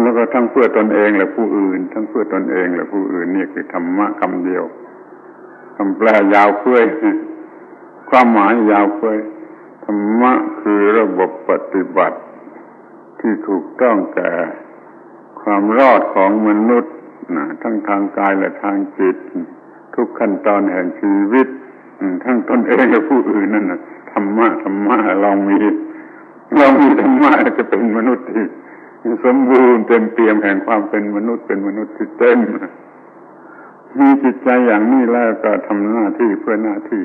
ແລ້ວກໍທັງເພື່ອຕົນເອງ ແລະ ຜູ້ອື່ນ, ທັງເພື່ອຕົນເອງ ແລະ ຜູ້ອື່ນ, ນີ້ຄືທຳມະຄຳດຽວ. ຄຳແປຍາວເຟືອຍ, ຄວາມໝາຍຍາວເຟືອຍ. ທຳມະຄືລະບົບປະຕິບັດທີ່ຖືກຕ້ອງແກ່ຄວາມລອດຂອງມະນຸດນະ, ທັງທາງກາຍ ແລະ ທາງຈິດ. ທຸກຂັ້ນຕອນແຫ່ງຊີວິດ ອືມ ທັງຕົນເອງ ແລະ ຜູ້ອື່ນນັ້ນນະ ທຳມະ ທຳມະ ລອງມີ ລອງມີທຳມະ ແລ້ວຈະເປັນມະນຸດທີ່ສົມບູນເຕັມປ່ຽມແຫ່ງຄວາມເປັນມະນຸດ, ເປັນມະນຸດທີ່ເຕັມ. ມີຈິດໃຈຢ່າງນີ້ແລ້ວກໍທຳໜ້າທີ່ເພື່ອໜ້າທີ່,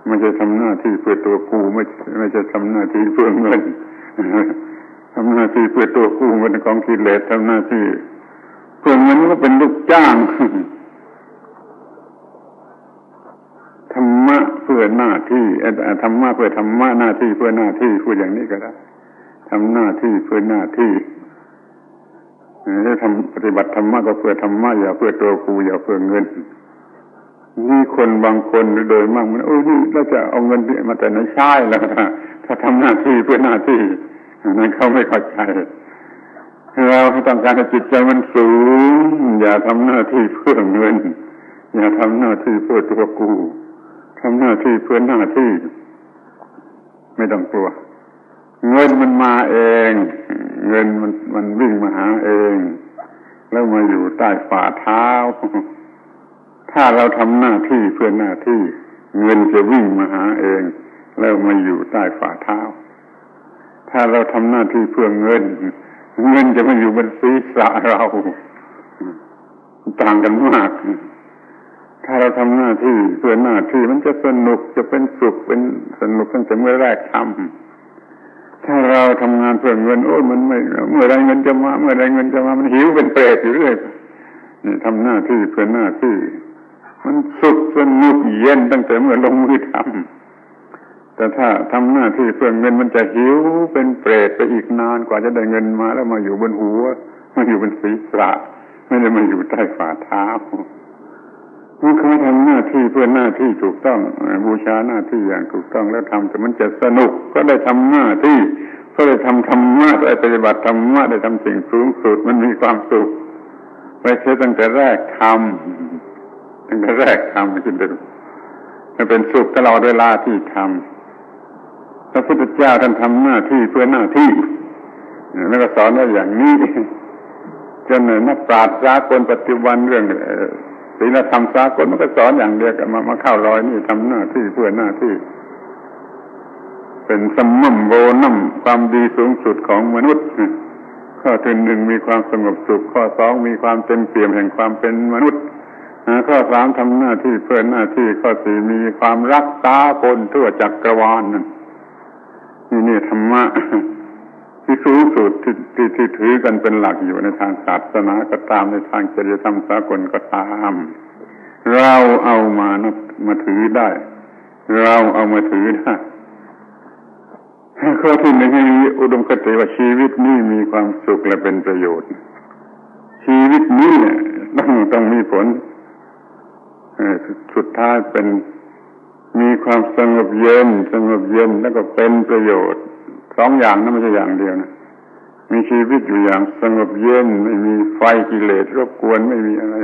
ບໍ່ໃຊ່ທຳໜ້າທີ່ເພື່ອຕົວກູ, ບໍ່ ບໍ່ໃຊ່ທຳໜ້າທີ່ເພື່ອເງິນ. ທຳໜ້າທີ່ເພື່ອຕົວກູ ມັນເປັນຂອງກິເລດ, ທຳໜ້າທີ່ເພື່ອເງິນ ມັນກໍເປັນລູກຈ້າງ. ທຳມະເພື່ອໜ້າທີ່ ເອີ ທຳມະເພື່ອທຳມະ, ໜ້າທີ່ເພື່ອໜ້າທີ່, ພູດຢ່າງນີ້ກໍໄດ້. ທຳໜ້າທີ່ເພື່ອໜ້າທີ່ ເອີ ທຳ ປະຕິບັດທຳມະກໍເພື່ອທຳມະ, ຢ່າເພື່ອຕົວກູ, ຢ່າເພື່ອເງິນ. ມີຄົນບາງຄົນ ໂດຍມາກມັນ ໂອ້ຍ ນີ້ລາວຈະເອົາເງິນມາແຕ່ໃນຊາຍລະ ຖ້າທຳໜ້າທີ່ເພື່ອໜ້າທີ່, ອັນນັ້ນເຂົາໄມ່ເຂົ້າໃຈ. ເຮົາຕ້ອງການໃຫ້ຈິດໃຈມັນສູງ, ຢ່າທຳໜ້າທີ່ເພື່ອເງິນ, ຢ່າທຳໜ້າທີ່ເພື່ອຕົວກູ, ທຳໜ້າທີ່ເພື່ອໜ້າທີ່. ໄມ່ຕ້ອງກົວ, ເງິນມັນມາເອງ, ເງິນມັນ ມັນວິ່ງມາຫາເອງ ແລ້ວມາຢູ່ໃຕ້ຝ່າເທົ້າ. ຖ້າເຮົາທຳໜ້າທີ່ເພື່ອໜ້າທີ່, ເງິນຈະວິ່ງມາຫາເອງ ແລ້ວມາຢູ່ໃຕ້ຝ່າເທົ້າ. ຖ້າເຮົາທຳໜ້າທີ່ເພື່ອເງິນ, ເງິນຈະມາຢູ່ບົນສີສະເຮົາ. ຕ່າງກັນມາກ. ຖ້າເຮົາທຳໜ້າທີ່ເພື່ອໜ້າທີ່, ມັນຈະສະໜຸກ, ຈະເປັນສຸກ, ເປັນສະໜຸກຕັ້ງແຕ່ເມື່ອແລກທຳ. ຖ້າເຮົາທຳງານເພື່ອເງິນ, ໂອ້ຍ ມັນໄມ່ ເມື່ອໃດເງິນຈະມາ, ເມື່ອໃດເງິນຈະມາ, ມັນຫິວເປັນເປຣດຢູ່ເລື້ອຍ. ນີ້ທຳໜ້າທີ່ເພື່ອໜ້າທີ່, ມັນສຸກສະໜຸກເຢັນຕັ້ງແຕ່ເມື່ອລົງມືທຳ. ແຕ່ຖ້າທຳໜ້າທີ່ເພື່ອເງິນ, ມັນຈະຫິວເປັນເປຣດໄປອີກນານ, ກວ່າຈະໄດ້ເງິນມາ ແລ້ວມາຢູ່ບົນຫົວ, ມາຢູ່ບົນສີສະ, ໄມ່ໄດ້ມາຢູ່ໃຕ້ຝ່າເທົ້າ. ເມື່ອເຮົາທຳໜ້າທີ່ເພື່ອໜ້າທີ່ຖືກຕ້ອງ, ເອີ ບູຊາໜ້າທີ່ຢ່າງຖືກຕ້ອງແລ້ວທຳ, ແຕ່ມັນຈະສະໜຸກ, ເພາະໄດ້ທຳໜ້າທີ່, ເພາະໄດ້ທຳທຳມະ, ໄດ້ປະຕິບັດທຳມະ, ໄດ້ທຳສິ່ງສູງສຸດ, ມັນມີຄວາມສຸກໄປເສຍຕັ້ງແຕ່ແລກທຳ, ຕັ້ງແຕ່ແລກທຳຈົນເປັນ ໃຫ້ເປັນສຸກຕະຫຼອດເວລາທີ່ທຳ. ພະພຸດທະເຈົ້າທ່ານທຳໜ້າທີ່ເພື່ອໜ້າທີ່, ແລ້ວກໍສອນໄວ້ຢ່າງນີ້, ຈົນນັກປາດສາກົນປັດຈຸບັນເລື່ອງ ເອີ ສີລະທຳສາກົນ ມັນກໍສອນຢ່າງດຽວກັນ ມາ ມາເຂົ້າລອຍນີ້, ທຳໜ້າທີ່ເພື່ອໜ້າທີ່. ເປັນສະໝໍ້າໂວນຳ ຄວາມດີສູງສຸດຂອງມະນຸດ. ຂໍ້ທີໜຶ່ງ ມີຄວາມສະຫງົບສຸກ, ຂໍ້ສອງ ມີຄວາມເຕັມປ່ຽມແຫ່ງຄວາມເປັນມະນຸດ, ຂໍ້ສາມ ທຳໜ້າທີ່ເພື່ອໜ້າທີ່, ຂໍ້ສີ່ ມີຄວາມຮັກສາຄົນທົ່ວຈັກກະວານນັ້ນ. ນີ້ ນີ້ທຳມະທີ່ສູງສຸດ ທີ່ ທີ່ ທີ່ຖືກັນເປັນຫຼັກຢູ່ໃນທາງສາສະໜາກໍຕາມ, ໃນທາງຈະລິຍະທຳສາກົນກໍຕາມ, ເຮົາເອົາມານັບ ມາຖືໄດ້, ເຮົາເອົາມາຖືໄດ້. ຂໍ້ທີໜຶ່ງ ໃຫ້ມີອຸດົມຄະຕິວ່າຊີວິດນີ້ມີຄວາມສຸກ ແລະ ເປັນປະໂຫຍດ. ຊີວິດນີ້ແຫຼະ ຕ້ອງ ຕ້ອງມີຜົນ ເອີ ສຸດ ສຸດທ້າຍເປັນ ມີຄວາມສະຫງົບເຢັນ, ສະຫງົບເຢັນ ແລ້ວກໍເປັນປະໂຫຍດ. ສອງຢ່າງນະ, ບໍ່ໃຊ່ຢ່າງດຽວນະ. ມີຊີວິດຢູ່ຢ່າງສະຫງົບເຢັນ, ໄມ່ມີໄຟກິເລດລົບກວນ, ໄມ່ມີອະໄລ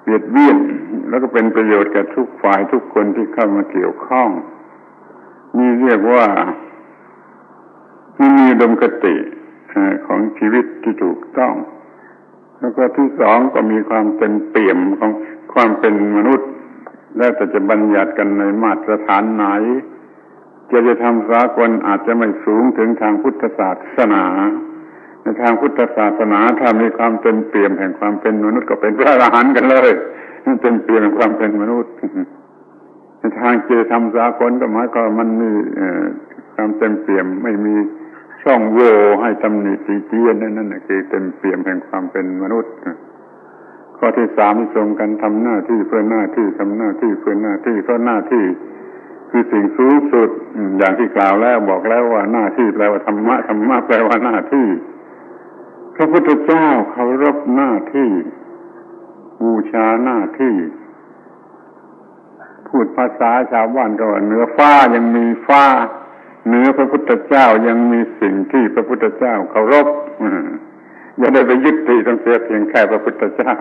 ບຽດບຽນ, ແລ້ວກໍເປັນປະໂຫຍດແກ່ທຸກຝ່າຍທຸກຄົນທີ່ເຂົ້າມາກ່ຽວຂ້ອງ. ນີ້ຮຽກວ່າ ມີ ມີອຸດົມຄະຕິ ເອີ ຂອງຊີວິດທີ່ຖືກຕ້ອງ. ແລ້ວກໍທີສອງ ກໍມີຄວາມເຕັມປ່ຽມຂອງຄວາມເປັນມະນຸດ, ແລ້ວແຕ່ຈະບັນຍັດກັນໃນມາດຕະຖານໃດ. ຈະ ຈະທຳສາກົນອາດຈະໄມ່ສູງເຖິງທາງພຸດທະສາສະໜາ. ໃນທາງພຸດທະສາສະໜາ ຖ້າມີຄວາມເຕັມປ່ຽມແຫ່ງຄວາມເປັນມະນຸດ ກໍເປັນພະອະລະຫັນກັນເລີຍ, ເຕັມປ່ຽມແຫ່ງຄວາມເປັນມະນຸດ. ໃນທາງເຈຕະທຳສາກົນກໍໝາຍຄວາມວ່າມັນມີ ເອີ ຄວາມເຕັມປ່ຽມ, ໄມ່ມີຊ່ອງໂຫວ່ໃຫ້ຕຳໜິຕິຕຽນ, ນັ້ນນະຄືເຕັມປ່ຽມແຫ່ງຄວາມເປັນມະນຸດ. ຂໍ້ທີສາມ ທີ່ຊົງກັນ ທຳໜ້າທີ່ເພື່ອໜ້າທີ່, ທຳໜ້າທີ່ເພື່ອໜ້າທີ່, ເພາະໜ້າທີ່ຄືສິ່ງສູງສຸດ. ອາ ຢ່າງທີ່ກ່າວແລ້ວ, ບອກແລ້ວວ່າໜ້າທີ່ແປວ່າທຳມະ, ທຳມະແປວ່າໜ້າທີ່. ພະພຸດທະເຈົ້າເຄົາລົບໜ້າທີ່, ບູຊາໜ້າທີ່. พูดภาษาชาวบ้านก็ว่าเหนือฟ้ายังมีฟ้า เหนือพระพุทธเจ้ายังมีสิ่งที่พระพุทธเจ้าเคารพ อย่าได้ไปยึดติดตั้งแต่เพียงแค่พระพุทธเจ้า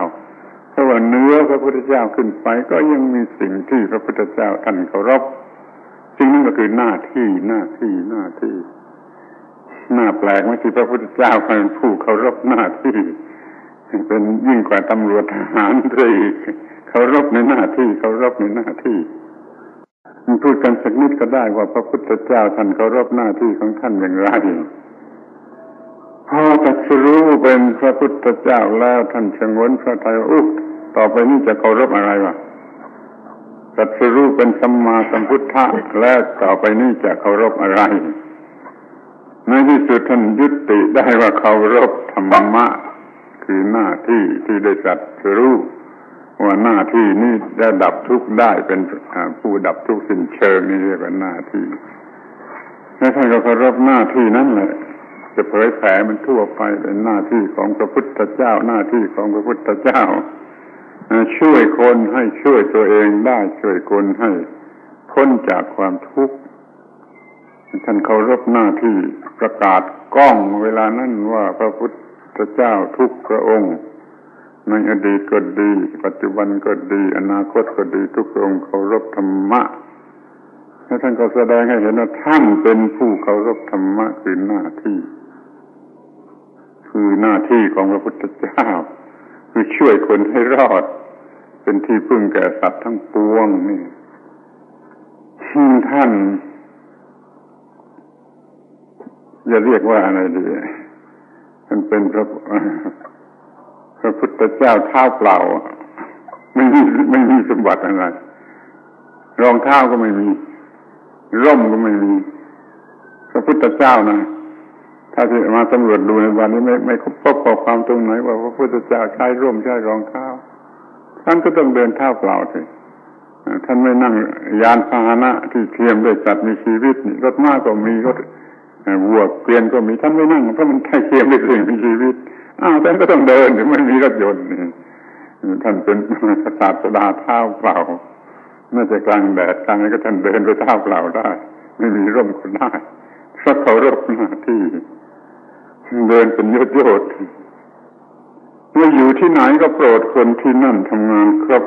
เพราะว่าเหนือพระพุทธเจ้าขึ้นไปก็ยังมีสิ่งที่พระพุทธเจ้าท่านเคารพ สิ่งนั้นก็คือหน้าที่ หน้าที่ หน้าที่ น่าแปลกไหมที่พระพุทธเจ้าเป็นผู้เคารพหน้าที่ เป็นยิ่งกว่าตำรวจทหารซะอีก เคารพในหน้าที่ เคารพในหน้าที่ พูดกันสักนิดก็ได้ว่าพระพุทธเจ้าท่านเคารพหน้าที่ของท่านอย่างไร พอตรัสรู้เป็นพระพุทธเจ้าแล้วท่านฉงนพระทัยว่า อุ๊ย ต่อไปนี้จะเคารพอะไรวะ ตรัสรู้เป็นสัมมาสัมพุทธะแล้วต่อไปนี้จะเคารพอะไร ในที่สุดท่านยุติได้ว่าเคารพธรรมะ คือหน้าที่ที่ได้ตรัสรู้ ว่าหน้าที่นี้จะดับทุกข์ได้ เป็น อ่า ผู้ดับทุกข์สิ้นเชิง นี่เรียกว่าหน้าที่ และท่านก็เคารพหน้าที่นั้นแหละ จะเผยแผ่มันทั่วไป เป็นหน้าที่ของพระพุทธเจ้า หน้าที่ของพระพุทธเจ้า อ่า ช่วยคนให้ช่วยตัวเองได้ ช่วยคนให้พ้นจากความทุกข์ ท่านเคารพหน้าที่ ประกาศก้องเวลานั้นว่าพระพุทธเจ้าทุกพระองค์ ในอดีตก็ดี ปัจจุบันก็ดี อนาคตก็ดี ทุกพระองค์เคารพธรรมะ และท่านก็แสดงให้เห็นว่าท่านเป็นผู้เคารพธรรมะ คือหน้าที่ คือหน้าที่ของพระพุทธเจ้า คือช่วยคนให้รอด เป็นที่พึ่งแก่สัตว์ทั้งปวงนี่ ท่าน จะเรียกว่าอะไรดี ท่านเป็นพระ พระพุทธเจ้าเท้าเปล่า ไม่มี ไม่มีสมบัติอะไร รองเท้าก็ไม่มี ร่มก็ไม่มี พระพุทธเจ้านะ ถ้าที่มาสำรวจดูในวันนี้ ไม่ ไม่พบข้อความตรงไหนว่าพระพุทธเจ้าใช้ร่มใช้รองเท้า ท่านก็ต้องเดินเท้าเปล่าสิ อ่า ท่านไม่นั่งยานพาหนะที่เทียมด้วยสัตว์มีชีวิตนี่ รถม้าก็มี รถ เอ่อ วัวเกวียนก็มี ท่านไม่นั่ง เพราะมันใช้เทียมด้วยสิ่งมีชีวิต อ้าว ท่านก็ต้องเดิน ถึงไม่มีรถยนต์นี่ ท่านเป็นศาสดาเท้าเปล่า แม้จะกลางแดดกลางอะไรก็ท่านเดินด้วยเท้าเปล่าได้ ไม่มีร่มก็ได้ เพราะเคารพหน้าที่ เดินเป็นโยชน์ๆ เมื่ออยู่ที่ไหนก็โปรดคนที่นั่นทำงานครบ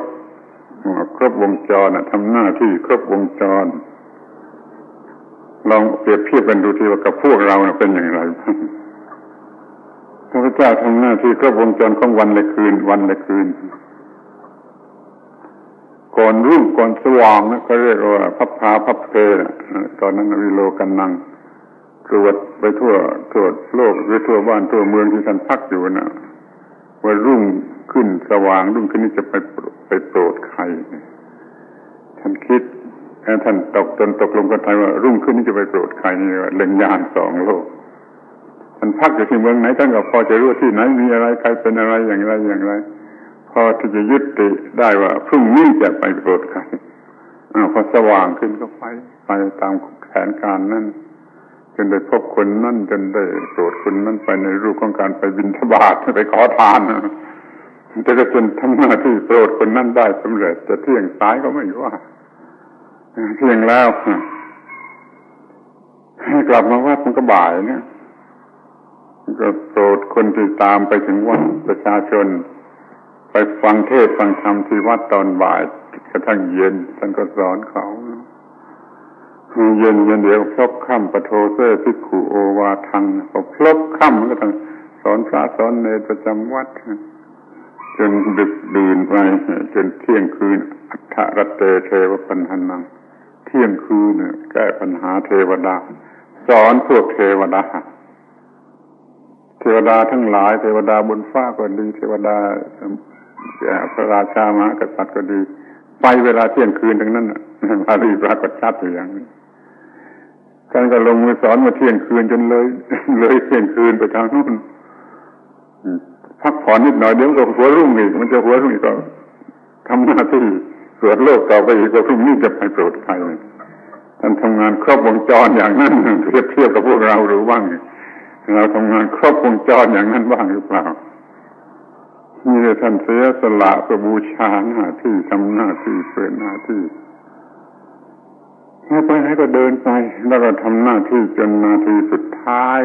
อ่า ครบวงจรน่ะ ทำหน้าที่ครบวงจร ลองเปรียบเทียบกันดูทีว่ากับพวกเราน่ะเป็นอย่างไรบ้าง พระพุทธเจ้าทำหน้าที่ครบวงจรของวันและคืน วันและคืน ก่อนรุ่งก่อนสว่างนะ เขาเรียกว่าพับพาพับเพนะ ตอนนั้นวิโลกนัง ตรวจไปทั่ว ทั่วโลก หรือทั่วบ้านทั่วเมืองที่ท่านพักอยู่น่ะ ว่ารุ่งขึ้นสว่าง รุ่งขึ้นนี้จะไปโปรด ไปโปรดใคร ท่านคิด แล้วท่านตก ตนตกลงกับไทยว่ารุ่งขึ้นนี้จะไปโปรดใคร นี่เรียกว่าเล็งยานสองโลก ท่านพักอยู่ที่เมืองไหน ท่านก็พอจะรู้ที่ไหนมีอะไร ใครเป็นอะไร อย่างไร อย่างไร พอที่จะยุติได้ว่าพรุ่งนี้จะไปโปรดใคร อ้าว พอสว่างขึ้นก็ไป ไปตามแผนการนั้น จนได้พบคนนั้น จนได้โปรดคนนั้น ไปในรูปของการไปบิณฑบาต ไปขอทาน แต่ก็จนทำหน้าที่โปรดคนนั้นได้สำเร็จ จะเที่ยงสายก็ไม่ว่า เที่ยงแล้ว ให้กลับมาวัดมันก็บ่ายเนี่ย ก็โปรดคนที่ตามไปถึงวัด ประชาชน ไปฟังเทศน์ฟังธรรมที่วัดตอนบ่ายกระทั่งเย็น ท่านก็สอนเขา เย็น เย็นเดี๋ยวพลบค่ำ ปะโทเส ภิกขุ โอวาทัง พอพลบค่ำมันก็ต้องสอนพระสอนเณรประจำวัด จนดึกดื่นไป จนเที่ยงคืน อัฏฐรัตเต เทวปัญหานัง เที่ยงคืนน่ะแก้ปัญหาเทวดา สอนพวกเทวดา เทวดาทั้งหลาย เทวดาบนฟ้าก็ดี เทวดา เอ่อ พระราชามหากษัตริย์ก็ดี ไปเวลาเที่ยงคืนทั้งนั้นน่ะ บาลีปรากฏชัดอยู่อย่างนี้ ท่านก็ลงมือสอนเมื่อเที่ยงคืนจนเลย เลยเที่ยงคืนไปทางโน้น พักผ่อนนิดหน่อย เดี๋ยวก็หัวรุ่งอีก มันจะหัวรุ่งอีกก็ ทำหน้าที่ตรวจโรคต่อไปอีก ว่าพรุ่งนี้จะไปโปรดใคร ท่านทำงานครบวงจรอย่างนั้น เปรียบเทียบกับพวกเราหรือบ้าง เราทำงานครบวงจรอย่างนั้นบ้างหรือเปล่า นี่แหละท่านเสียสละเพื่อบูชาหน้าที่ ทำหน้าที่เพื่อหน้าที่ ไปไหนก็เดินไป แล้วก็ทำหน้าที่จนนาทีสุดท้าย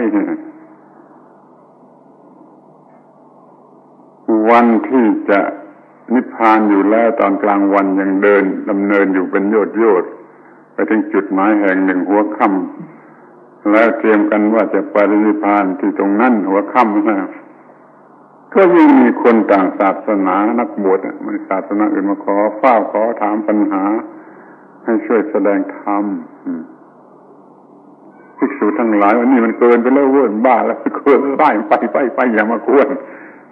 วันที่จะนิพพานอยู่แล้ว ตอนกลางวันยังเดินดำเนินอยู่เป็นโยชน์ๆ ไปถึงจุดหมายแห่งหนึ่งหัวค่ำ แล้วเตรียมกันว่าจะปรินิพพานที่ตรงนั้นหัวค่ำนะ ก็ยังมีคนต่างศาสนา นักบวชน่ะ มันศาสนาอื่นมาขอ ฟ้าวขอถามปัญหา ให้ช่วยแสดงธรรม อืม ภิกษุทั้งหลาย อันนี้มันเกินไปแล้วเว้ย บ้าแล้ว เกินไป ไป ไป ไป อย่ามากวน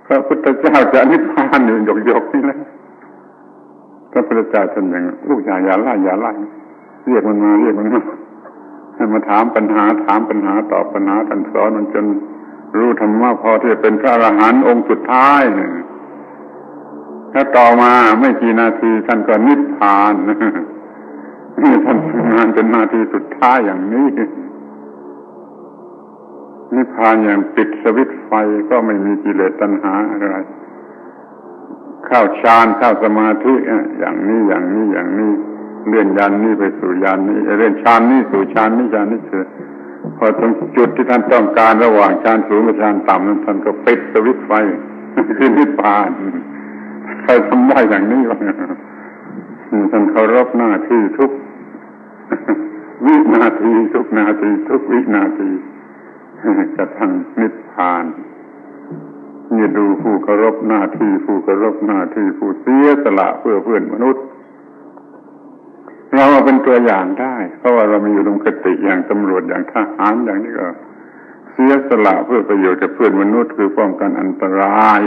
พระพุทธเจ้าจะนิพพานอยู่หยกๆ นี่แหละ พระพุทธเจ้าท่านยัง "ลูกอย่า อย่าไล่ อย่าไล่ เรียกมันมา เรียกมันมา ให้มาถามปัญหา ถามปัญหา ตอบปัญหา" ท่านสอนมันจนรู้ธรรมะพอที่จะเป็นพระอรหันต์องค์สุดท้ายนะ แล้วต่อมาไม่กี่นาทีท่านก็นิพพาน นี่ท่านทำงานเป็นนาทีสุดท้ายอย่างนี้ นิพพานอย่างปิดสวิตช์ไฟ ก็ไม่มีกิเลสตัณหาอะไร เข้าฌาน เข้าสมาธิ อ่ะ อย่างนี้ อย่างนี้ อย่างนี้ เลื่อนญาณนี้ไปสู่ญาณนี้ เลื่อนฌานนี้สู่ฌานนี้ ฌานนี้สู่ พอถึงจุดที่ท่านต้องการ ระหว่างฌานสูงกับฌานต่ำนั้น ท่านก็ปิดสวิตช์ไฟ คือนิพพาน ใครทำได้อย่างนี้บ้าง ท่านเคารพหน้าที่ทุกวินาที ทุกนาที ทุกวินาที กระทั่งนิพพาน นี่ดูผู้เคารพหน้าที่ ผู้เคารพหน้าที่ ผู้เสียสละเพื่อเพื่อนมนุษย์ เราเอาเป็นตัวอย่างได้ เพราะว่าเรามีอุดมคติอย่างตำรวจ อย่างทหาร อย่างนี้ก็เสียสละเพื่อประโยชน์แก่เพื่อนมนุษย์ คือป้องกันอันตราย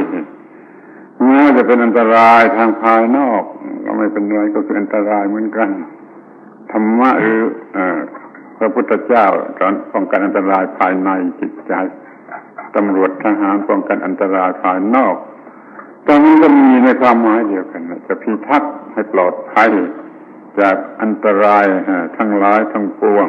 แม้ว่าจะเป็นอันตรายทางภายนอกก็ไม่เป็นไร ก็คืออันตรายเหมือนกัน ธรรมะหรือ เอ่อ พระพุทธเจ้าสอนป้องกันอันตรายภายในจิตใจ ตำรวจทหารป้องกันอันตรายภายนอก แต่มันก็มีในความหมายเดียวกันนะ จะพิทักษ์ให้ปลอดภัยจากอันตราย เอ่อ ทั้งหลายทั้งปวง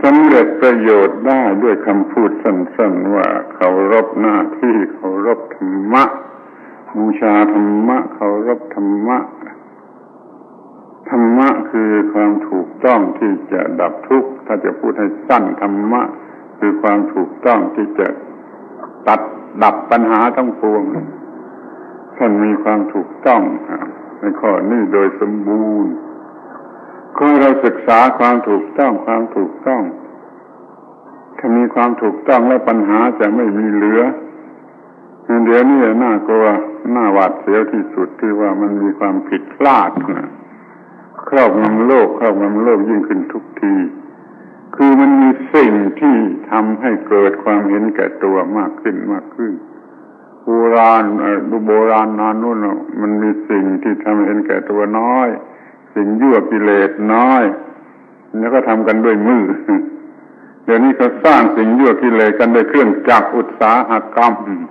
สำเร็จประโยชน์ได้ด้วยคำพูดสั้นๆ ว่าเคารพหน้าที่ เคารพธรรมะ บูชาธรรมะ เคารพธรรมะ ธรรมะคือความถูกต้องที่จะดับทุกข์ ถ้าจะพูดให้สั้น ธรรมะคือความถูกต้องที่จะตัด ดับปัญหาทั้งปวง ท่านมีความถูกต้อง อ่า ในข้อนี้โดยสมบูรณ์ ขอให้เราศึกษาความถูกต้อง ความถูกต้อง ถ้ามีความถูกต้องแล้วปัญหาจะไม่มีเหลือ เดี๋ยวนี้น่ากลัว น่าหวาดเสียวที่สุดที่ว่ามันมีความผิดพลาดนะ ครอบงำโลก ครอบงำโลกยิ่งขึ้นทุกที คือมันมีสิ่งที่ทำให้เกิดความเห็นแก่ตัวมากขึ้น มากขึ้น โบราณ เอ่อ โบราณนานนู้นน่ะ มันมีสิ่งที่ทำให้เห็นแก่ตัวน้อย สิ่งยั่วกิเลสน้อย แล้วก็ทำกันด้วยมือ เดี๋ยวนี้เขาสร้างสิ่งยั่วกิเลสกันด้วยเครื่องจักรอุตสาหกรรม อืม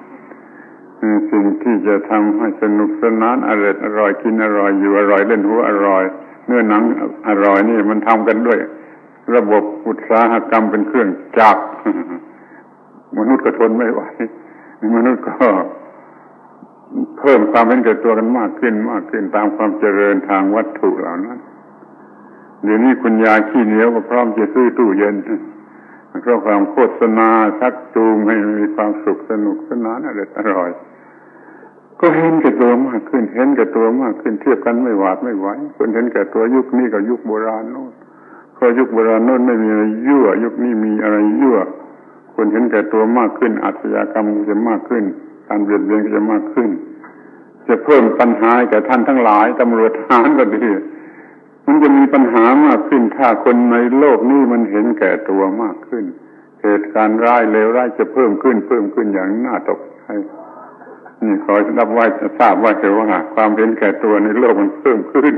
สิ่งที่จะทำให้สนุกสนาน อร่อย อร่อย กินอร่อย อยู่อร่อย เล่นหัวอร่อย เนื้อหนังอร่อย นี่มันทำกันด้วยระบบอุตสาหกรรมเป็นเครื่องจักร มนุษย์ก็ทนไม่ไหว มนุษย์ก็ เพิ่มความเห็นแก่ตัวกันมากขึ้น มากขึ้น ตามความเจริญทางวัตถุเหล่านั้น เดี๋ยวนี้คุณยายขี้เหนียวก็พร้อมจะซื้อตู้เย็น เพราะความโฆษณาชักจูงให้มีความสุขสนุกสนานอร่อยอร่อย ก็เห็นแก่ตัวมากขึ้น เห็นแก่ตัวมากขึ้น เทียบกันไม่หวาดไม่ไหว คนเห็นแก่ตัวยุคนี้กับยุคโบราณโน้น เพราะยุคโบราณโน้นไม่มีอะไรยั่ว ยุคนี้มีอะไรยั่ว คนเห็นแก่ตัวมากขึ้น อาชญากรรมก็จะมากขึ้น การเบียดเบียนก็จะมากขึ้น จะเพิ่มปัญหาให้แก่ท่านทั้งหลาย ตำรวจทหารก็ดี มันจะมีปัญหามากขึ้น ถ้าคนในโลกนี้มันเห็นแก่ตัวมากขึ้น เหตุการณ์ร้ายเลวร้ายจะเพิ่มขึ้น เพิ่มขึ้นอย่างน่าตกใจ นี่ขอรับไว้ ทราบไว้เถอะว่าความเห็นแก่ตัวในโลกมันเพิ่มขึ้น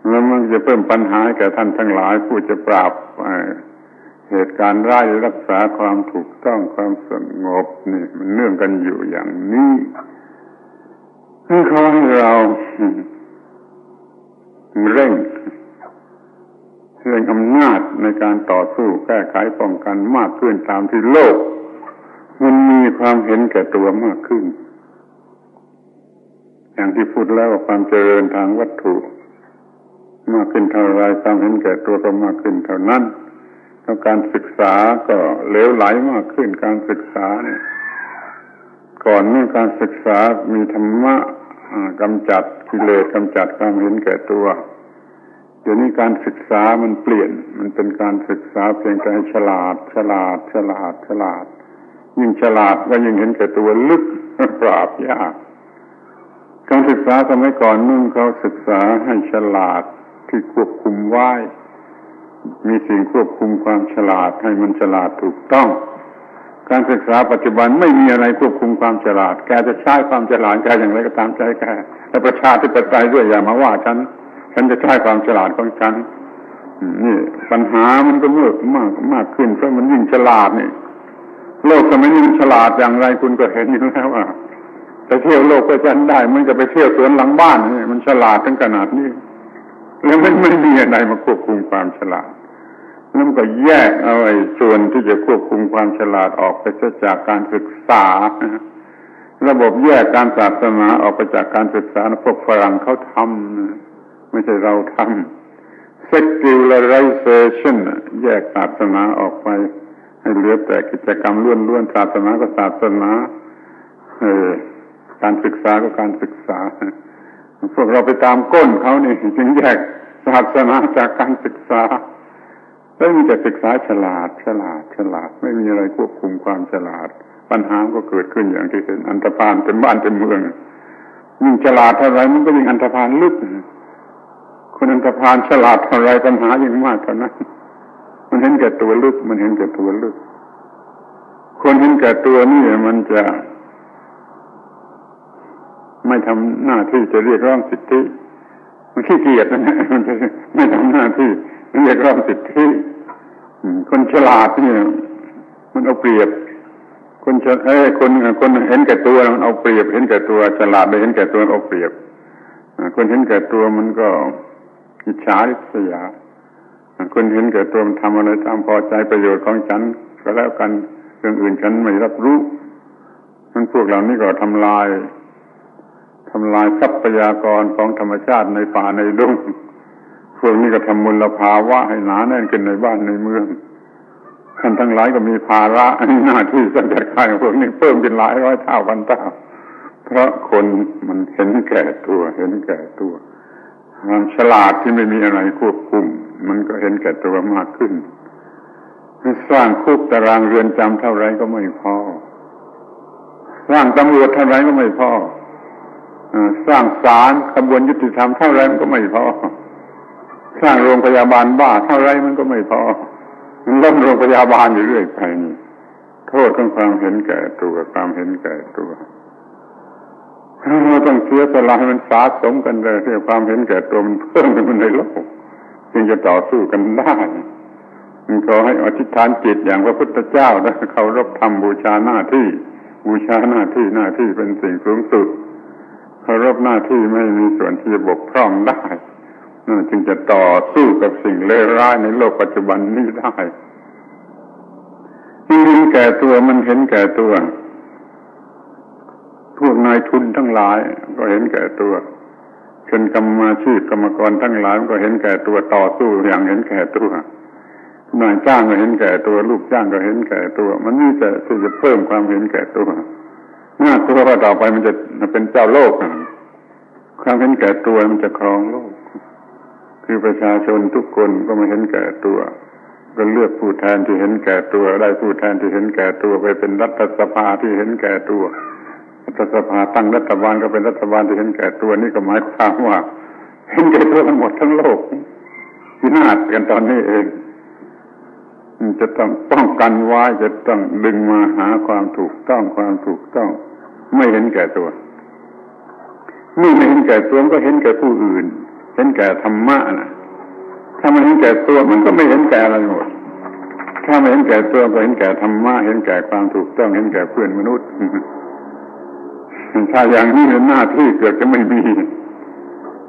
แล้วมันจะเพิ่มปัญหาให้แก่ท่านทั้งหลาย ผู้จะปราบ เอ่อ เหตุการณ์ร้าย รักษาความถูกต้อง ความสงบ นี่มันเนื่องกันอยู่อย่างนี้ คือขอให้เราเร่ง เร่งอำนาจในการต่อสู้แก้ไขป้องกันมากขึ้น ตามที่โลกมันมีความเห็นแก่ตัวมากขึ้น อย่างที่พูดแล้วว่าความเจริญทางวัตถุ ມາກຂຶ້ນເທົ່າໃດ ຄວາມເຫັນແກ່ຕົວກໍມາກຂຶ້ນເທົ່ານັ້ນ ແລ້ວການສຶກສາກໍເຫຼວໄຫຼມາກຂຶ້ນ. ການສຶກສານີ້ ກ່ອນໜຶ່ງການສຶກສາມີທຳມະ ອາ ກຳຈັດກິເລດ ກຳຈັດຄວາມເຫັນແກ່ຕົວ. ດຽວນີ້ການສຶກສາມັນປ່ຽນ ມັນເປັນການສຶກສາພຽງແຕ່ໃຫ້ສະຫຼາດ ສະຫຼາດ ສະຫຼາດ ສະຫຼາດ. ຍິ່ງສະຫຼາດກໍຍິ່ງເຫັນແກ່ຕົວເລິກ ປາບຍາກ. ການສຶກສາສະໄໝກ່ອນໜຶ່ງ ເຂົາສຶກສາໃຫ້ສະຫຼາດທີ່ຄວບຄຸມໄວ້ ມີສິ່ງຄວບຄຸມຄວາມສະຫຼາດໃຫ້ມັນສະຫຼາດຖືກຕ້ອງ. ການສຶກສາປັດຈຸບັນໄມ່ມີອະໄລຄວບຄຸມຄວາມສະຫຼາດ. ແກຈະໃຊ້ຄວາມສະຫຼາດແກຢ່າງໃດກໍຕາມໃຈແກ ແລະ ປະຊາທິປະໄຕດ້ວຍ ຢ່າມາວ່າກັນ. ສັນຈະໃຊ້ຄວາມສະຫຼາດຂອງສັນ. ນີ້ປັນຫາມັນກໍເພີ່ມມາກ ມາກຂຶ້ນ ເພາະມັນຍິ່ງສະຫຼາດນີ້. ໂລກສະໄໝນີ້ມັນສະຫຼາດຢ່າງໃດ ຄຸນກໍເຫັນຢູ່ແລ້ວວ່າ ໄປທ່ຽວໂລກພະຈັນໄດ້ ມັນກໍໄປທ່ຽວສວນຫຼັງບ້ານນີ້ ມັນສະຫຼາດເຖິງຂະໜາດນີ້ ແລ້ວມັນໄມ່ມີອັນໃດມາຄວບຄຸມຄວາມສະຫຼາດ. ແລ້ວມັນກໍແຍກເອົາໄອ້ສ່ວນທີ່ຈະຄວບຄຸມຄວາມສະຫຼາດອອກໄປເສຍຈາກການສຶກສາ. ລະບົບແຍກການສາສະໜາອອກໄປຈາກການສຶກສານະ ພວກຝຣັ່ງເຂົາທຳ ນະ ໄມ່ໃຊ່ເຮົາທຳ. Secularization ນະ ແຍກສາສະໜາອອກໄປໃຫ້ເຫຼືອແຕ່ກິດຈະກຳລ້ວນໆ. ສາສະໜາກໍສາສະໜາ ເອີ ການສຶກສາກໍການສຶກສາ. ພວກເຮົາໄປຕາມກົ້ນເຂົານີ້ ຈຶ່ງແຍກສາສະໜາຈາກການສຶກສາ. ແລ້ວມີແຕ່ສຶກສາສະຫຼາດ ສະຫຼາດ ສະຫຼາດ ໄມ່ມີອະໄລຄວບຄຸມຄວາມສະຫຼາດ. ບັນຫາມັນກໍເກີດຂຶ້ນຢ່າງທີ່ເຫັນ ອັນຕະພານເຕັມບ້ານເຕັມເມືອງ. ຍິ່ງສະຫຼາດເທົ່າໃດ ມັນກໍຍິ່ງອັນຕະພານເລິກ. ຄົນອັນຕະພານສະຫຼາດເທົ່າໃດ ບັນຫາຍິ່ງມາກເທົ່ານັ້ນ. ມັນເຫັນແກ່ຕົວເລິກ ມັນເຫັນແກ່ຕົວເລິກ. ຄົນເຫັນແກ່ຕົວນີ້ມັນຈະ ໄມ່ທຳໜ້າທີ່ຈະຮຽກຮ້ອງສິດທິ ມັນຂີ້ກຽດນະ ມັນຈະໄມ່ທຳໜ້າທີ່ຮຽກຮ້ອງສິດທິ. ອືມ ຄົນສະຫຼາດນີ້ມັນເອົາປຽບ ຄົນສະ ເອີ ຄົນ ຄົນເຫັນແກ່ຕົວມັນເອົາປຽບ ເຫັນແກ່ຕົວ ສະຫຼາດແລະເຫັນແກ່ຕົວເອົາປຽບ. ອາ ຄົນເຫັນແກ່ຕົວມັນກໍອິດສາລິດສະຍາ. ອາ ຄົນເຫັນແກ່ຕົວມັນທຳອະໄລຕາມພໍໃຈປະໂຫຍດຂອງສັນກໍແລ້ວກັນ ເລື່ອງອື່ນສັນໄມ່ຮັບຮູ້. ນັ້ນພວກເຫຼົ່ານີ້ກໍທຳລາຍ ທຳລາຍຊັບພະຍາກອນຂອງທຳມະຊາດໃນປ່າໃນດົງ. ພວກນີ້ກໍທຳມົນລະພາວະໃຫ້ໜາແໜ້ນຂຶ້ນໃນບ້ານໃນເມືອງ. ທ່ານທັງຫຼາຍກໍມີພາລະ ມີໜ້າທີ່ກຳຈັດການຂອງພວກນີ້ເພີ່ມຂຶ້ນຫຼາຍຮ້ອຍເທົ່າພັນເທົ່າ ເພາະຄົນມັນເຫັນແກ່ຕົວ ເຫັນແກ່ຕົວ. ຄວາມສະຫຼາດທີ່ໄມ່ມີອະໄລຄວບຄຸມ ມັນກໍເຫັນແກ່ຕົວມາກຂຶ້ນ. ສ້າງຄຸກຕາລາງເຮືອນຈຳເທົ່າໃດກໍໄມ່ພໍ, ສ້າງຕຳຫຼວດເທົ່າໃດກໍໄມ່ພໍ, ເອີ ສ້າງສານຂະບວນຍຸຕິທຳເທົ່າໃດມັນກໍໄມ່ພໍ, ສ້າງໂຮງພະຍາບານບ້າເທົ່າໃດມັນກໍໄມ່ພໍ, ມັນລົ້ມໂຮງພະຍາບານຢູ່ເລື້ອຍໄປນີ້. ໂທດຂອງຄວາມເຫັນແກ່ຕົວ, ຄວາມເຫັນແກ່ຕົວ. ເຮົາຕ້ອງເສຍສະຫຼະໃຫ້ມັນສະສົມກັນເດີ, ເພື່ອຄວາມເຫັນແກ່ຕົວມັນເພີ່ມຂຶ້ນໃນໂລກ, ຈຶ່ງຈະຕໍ່ສູ້ກັນໄດ້. ຂໍໃຫ້ອະທິດຖານຈິດຢ່າງພະພຸດທະເຈົ້າ, ເຄົາລົບທຳ, ບູຊາໜ້າທີ່, ບູຊາໜ້າທີ່, ໜ້າທີ່ເປັນສິ່ງສູງສຸດ, ເຄົາລົບໜ້າທີ່, ບໍ່ໃຫ້ມີສ່ວນທີ່ຈະບົກຜ່ອງໄດ້, ນັ້ນຈຶ່ງຈະຕໍ່ສູ້ກັບສິ່ງເລວຮ້າຍໃນໂລກປັດຈຸບັນນີ້ໄດ້. ມັນເຫັນແກ່ຕົວ, ມັນເຫັນແກ່ຕົວ. ພວກນາຍທຶນທັງຫຼາຍກໍເຫັນແກ່ຕົວ, ເປັນກຳມາຊີບ, ກຳມະກອນທັງຫຼາຍມັນກໍເຫັນແກ່ຕົວ, ຕໍ່ສູ້ຢ່າງເຫັນແກ່ຕົວ. ນາຍຈ້າງກໍເຫັນແກ່ຕົວ, ລູກຈ້າງກໍເຫັນແກ່ຕົວ. ມັນມີແຕ່ທີ່ຈະເພີ່ມຄວາມເຫັນແກ່ຕົວ. ໜ້າກົວວ່າຕໍ່ໄປມັນຈະເປັນເຈົ້າໂລກ. ຄວາມເຫັນແກ່ຕົວມັນຈະຄອງໂລກ, ຄືປະຊາຊົນທຸກຄົນກໍມາເຫັນແກ່ຕົວ, ກໍເລືອກຜູ້ແທນທີ່ເຫັນແກ່ຕົວ, ໄດ້ຜູ້ແທນທີ່ເຫັນແກ່ຕົວໄປເປັນລັດຖະສະພາທີ່ເຫັນແກ່ຕົວ, ລັດຖະສະພາຕັ້ງລັດຖະບານກໍເປັນລັດຖະບານທີ່ເຫັນແກ່ຕົວ. ນີ້ກໍໝາຍຄວາມວ່າເຫັນແກ່ຕົວກັນໝົດທັງໂລກ, ພິນາດກັນຕອນນີ້ເອງ. ຈະຕ້ອງປ້ອງກັນໄວ້, ຈະຕ້ອງດຶງມາຫາຄວາມຖືກຕ້ອງ, ຄວາມຖືກຕ້ອງ, ໄມ່ເຫັນແກ່ຕົວ. ເມື່ອໄມ່ເຫັນແກ່ຕົວ ມັນກໍເຫັນແກ່ຜູ້ອື່ນ, ເຫັນແກ່ທຳມະນະ. ຖ້າມັນເຫັນແກ່ຕົວ ມັນກໍໄມ່ເຫັນແກ່ອະໄລໝົດ. ຖ້າໄມ່ເຫັນແກ່ຕົວ ກໍເຫັນແກ່ທຳມະ, ເຫັນແກ່ຄວາມຖືກຕ້ອງ, ເຫັນແກ່ເພື່ອນມະນຸດ. ຖ້າຢ່າງນີ້ ໜ້າທີ່ເກືອບຈະໄມ່ມີ.